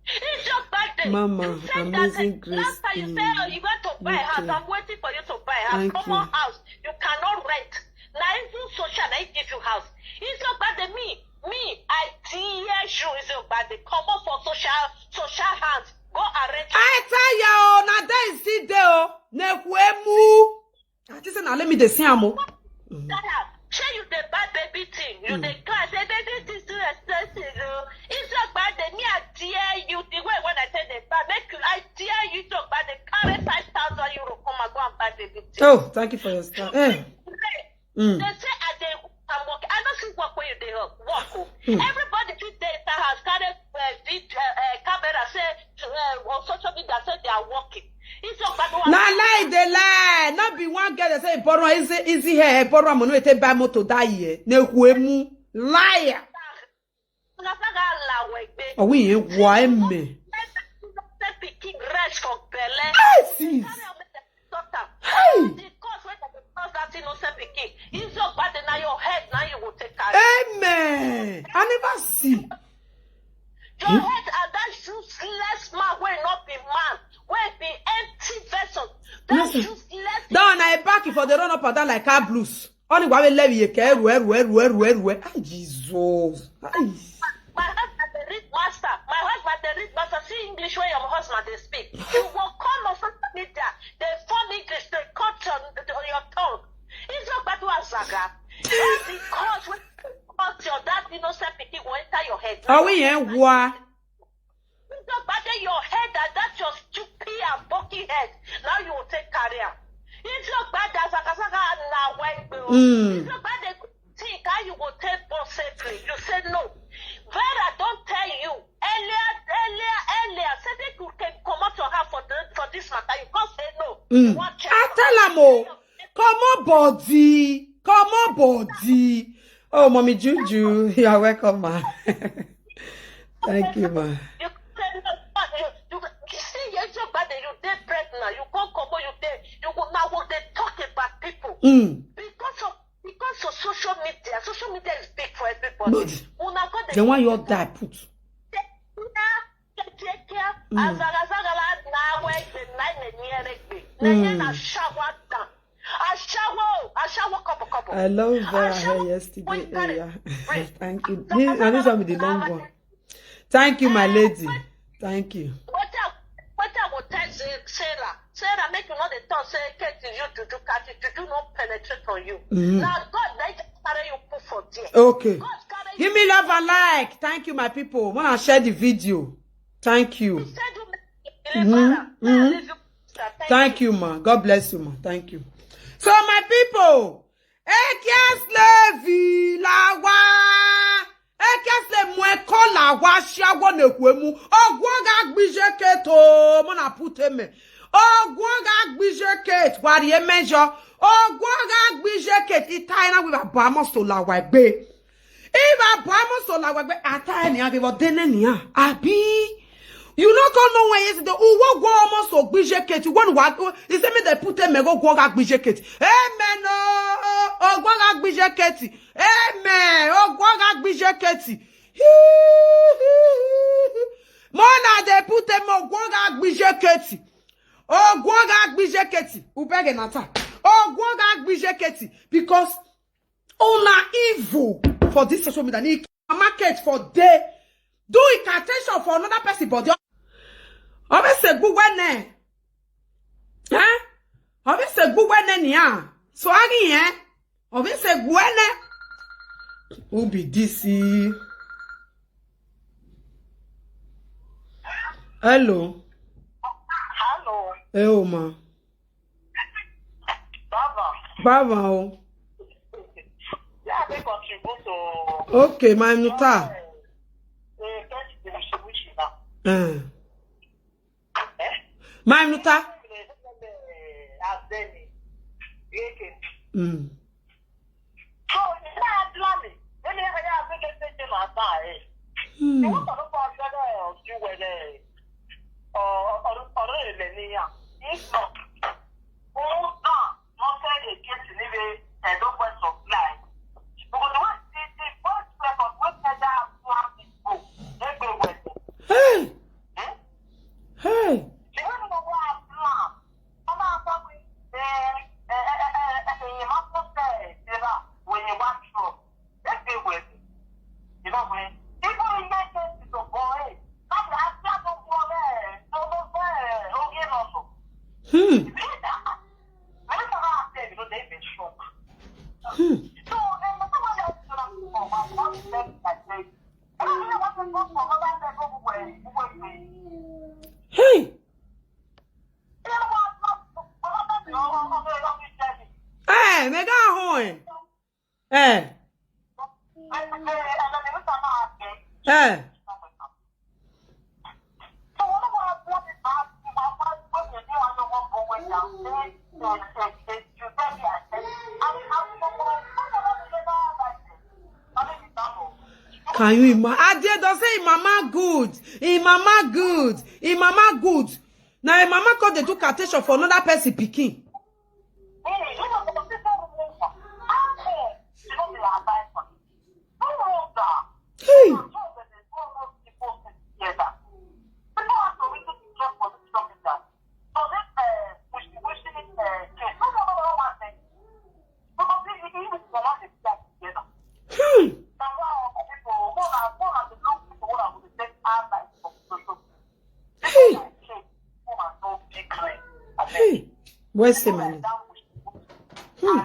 It's your bad day. Mama, you said amazing that grace. Last time you said, oh, you want to buy a house. I'm waiting for you to buy a house. Come on, house. You cannot rent. Now even social, I give you house. It's your bad day. Me, me, I tear you. It's your bad day. Come on for social, social hands. Go and rent. I tell you, na there is still there. Nekwemu. I just say, now let me dey see am. Say you dey buy baby thing, you dey cry say baby thing too expensive. Oh. It's your bad day. Me I tear you the way when I say dey buy, make you I tear you to buy the carry five thousand euro come and go and buy baby thing. Oh, thank you for your stuff. Eh. Mm. They say I dey I'm working. I don't see work where you dey work. Work. Oh. Mm. Everybody fit dey inside house carry uh, vid, uh, uh, camera say uh, on social media say they are working. Na lie dey lie. Not be one girl that say borrow easy easy hair, borrow money wey take buy motor that year. Nekwemu. Liar. Oh, we ain't why me. I see. Hey. Amen. I never see. Your head and that useless man wey not be man, wey be empty vessel. That useless. That one I back for the run up and down like car blues. Only why we love you, ẹrù ẹrù ẹrù ẹrù ẹrù ẹrù. Ah, Jesus. Ay. My husband dey read master. My husband dey read master. See English where your husband dey speak. You will come on social media. They form English. They cut your, your tongue. It's not bad to ask Zaga. That's the cause when cut your that innocent pikin go enter your head. Are we in war? It's not bad that your head and that your stupid and bulky head. Now you will take career. It's not bad that Zaga Zaga na why. Mm. It's not bad that think how you go take born safely. You say no. Vera don't tell you earlier, earlier, earlier. Say they could can come out your house for the, for this matter. You can't say no. Mm. I tell them oh, come on body, come on body. Oh, mommy Juju, you are welcome, ma. Thank you, ma. You, you, you, you see, you're so bad that you dey pregnant. You can't come on, you dey, you go now what they talk about people. Mm. Because of because of social media, social media is big for everybody. But una go dey the one you die put. I love Vera hair yesterday. Yeah. Thank you. This, and this one be the long one. Thank you, my lady. Thank you. What I, what I will tell Sarah, Sarah, make you not the talk say Kate you to do Kate to do not penetrate on you. Mm-hmm. Now God let carry you put for there. Okay. Give me love and like. Thank you, my people. Wanna share the video. Thank you. Mm-hmm. Thank you, ma. God bless you, ma. Thank you. So, my people, Ekia slave lawa. Ekia slave mwe kola wa shawo nekwemu. Ogwo ga gbije keto mona puteme. Ogwo ga gbije ket wari emejo. Ogwo ga gbije ket itaina wi baba mo so lawa gbe. Iba bamo so la wegbe ata ni age bo dene ni a. Abi. You no come know when yesterday. Uwo go almost so gbije keti. When wa he say me they put him go go ga gbije keti. Amen. Oh, oh go ga gbije keti. Amen. Oh go ga gbije keti. Mona they put him go ga gbije keti. Oh go ga gbije keti. Ubege nata. Oh go ga gbije keti because una evil for this social media. Ni market for day. Do incantation for another person body. Obi se gbu wene. Eh? Obi se gbu wene ni a. So agi eh? Obi se gbu wene. Who be this? Hello. Hello. Ẹ o ma. Baba. Báwa o. Yeah, they contribute to Okay, my nuta. the best distribution now. Eh. Eh? My nuta. As any. Mm. So, it's not planning. Let me have a big thing in my time. Hmm. Wọ́n sọ̀rọ̀ fún ọjọ́ náà ọ̀sùn wẹ̀lẹ̀ ọ̀rọ̀ ilẹ̀ níyà. Ìgbà òun náà wọ́n fẹ́ lè ké sí níbi ẹ̀dọ́gbọ̀n supply. Because wọ́n ti ti first record wọ́n fẹ́ dá plan ti gbò lẹ́gbẹ̀ẹ́ wẹ̀lẹ̀. Hey. Hey. Ṣé wọ́n ní gbogbo plan? Wọ́n máa sọ pé ẹ̀yìn máa tún tẹ̀ ẹ̀ ṣe bá wẹ̀yìn wá ṣùọ́. Lẹ́gbẹ̀ẹ́ wẹ̀lẹ̀. Ìbáwẹ̀. Ibú ilé ṣe ti tó bọ̀ ẹ̀. Láti àti àtúntò ọ̀rẹ́ ẹ̀ tó ló fẹ́ ẹ̀ orí ẹ̀ lọ sọ. Hmm. Ìbí ìdá. Mẹ́rin sábà àti ẹ̀mí ló dé ibẹ̀ ṣọ́. Hmm. So, ẹ̀ mọ̀ sábà yà wọ́n sọ̀rọ̀ fún ọmọ àti wọ́n ti tẹ́ ìgbà jẹ́. Ẹ bá mi wọ́n ti gbọ́ fún ọmọ bá tẹ́ gbọ́ gbogbo ẹ̀ gbogbo ẹ̀. Hey. Ẹ bá wọ́n ti gbọ́ fún ọmọ bá tẹ́ ọmọ ẹ̀ lọ́wọ́ jẹ́ mi. Eh, mega hon. Eh. Eh. Can you imagine? Ade don say im mama good, im mama good, im mama good. Na im mama come dey do temptation for another person pikin. Hey. Hmm. Hey. Hey. Where's the money? Hmm.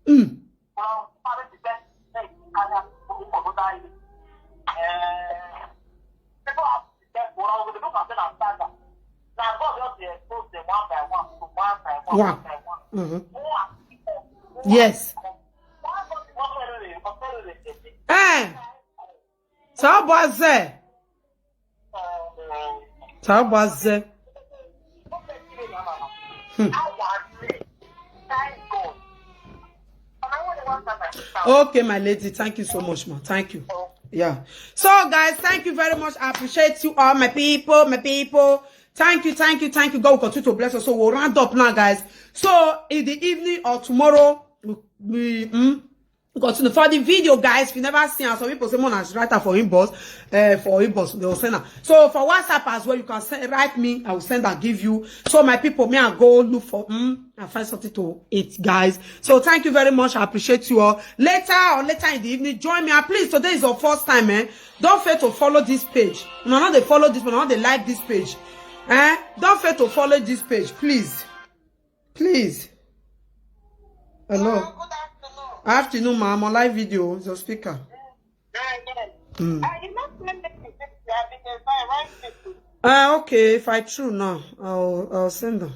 Hmm. One. Mm-hmm. Yes. Eh. Saboze. Saboze. Hmm. Okay, my lady, thank you so much, ma. Thank you. Yeah. So, guys, thank you very much. I appreciate you all, my people, my people. Thank you, thank you, thank you. God will continue to bless us. So we'll round up now, guys. So in the evening or tomorrow, we, we mm, continue for the video, guys. If you never see us, some people say, "Mona, write her for inbox, uh, for inbox." They will send her. So for WhatsApp as well, you can send, write me. I will send and give you. So my people, may I go look for mm, and find something to eat, guys. So thank you very much. I appreciate you all. Later or later in the evening, join me. And please, today is your first time, eh? Don't fail to follow this page. No, not they follow this one, not they like this page. Eh? Don't fail to follow this page, please. Please. Hello. Good afternoon. Afternoon, ma. I'm on live video. It's your speaker. Hi, yes. Mm. Uh, you must make me this. I have been a fine right people. Ah, okay. If I true now, I'll I'll send them.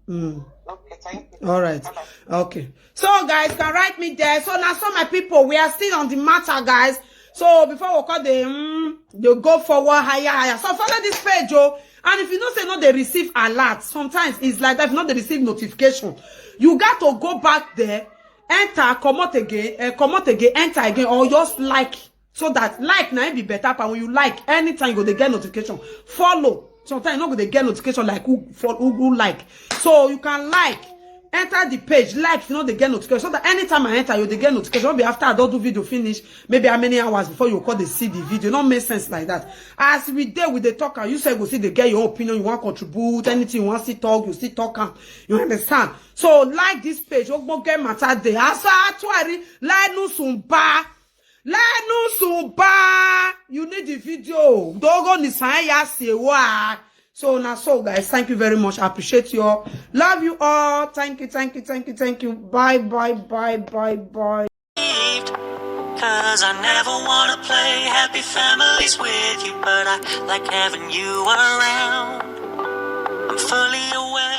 Mm. Okay, thank you. All right. Bye-bye. Okay. So guys, can write me there. So now, so my people, we are still on the matter, guys. So before we call the mm, they go forward higher, higher. So follow this page, oh. And if you know say no, they receive alert. Sometimes it's like that. If not, they receive notification. You got to go back there, enter, come out again, uh, come out again, enter again, or just like so that like now be better. But when you like, anytime you go they get notification. Follow. Sometimes you know they get notification like who follow who, who like. So you can like, enter the page, like, you know they get notification. So that anytime I enter, you they get notification. Maybe after I don't do video finish, maybe how many hours before you call they see the video. Not make sense like that. As we there with the talker, you say go see the get your opinion, you want contribute, anything you want to talk, you still talk am. You understand? So like this page, Ogboge Matter Day. Asa Atuari, Lenu Sumba. Lenu suba. You need the video. Dogo ni san ya se wa. So now, so guys, thank you very much. I appreciate you all. Love you all. Thank you, thank you, thank you, thank you. Bye, bye, bye, bye, bye. Cause I never wanna play happy families with you, but I like having you around. I'm fully aware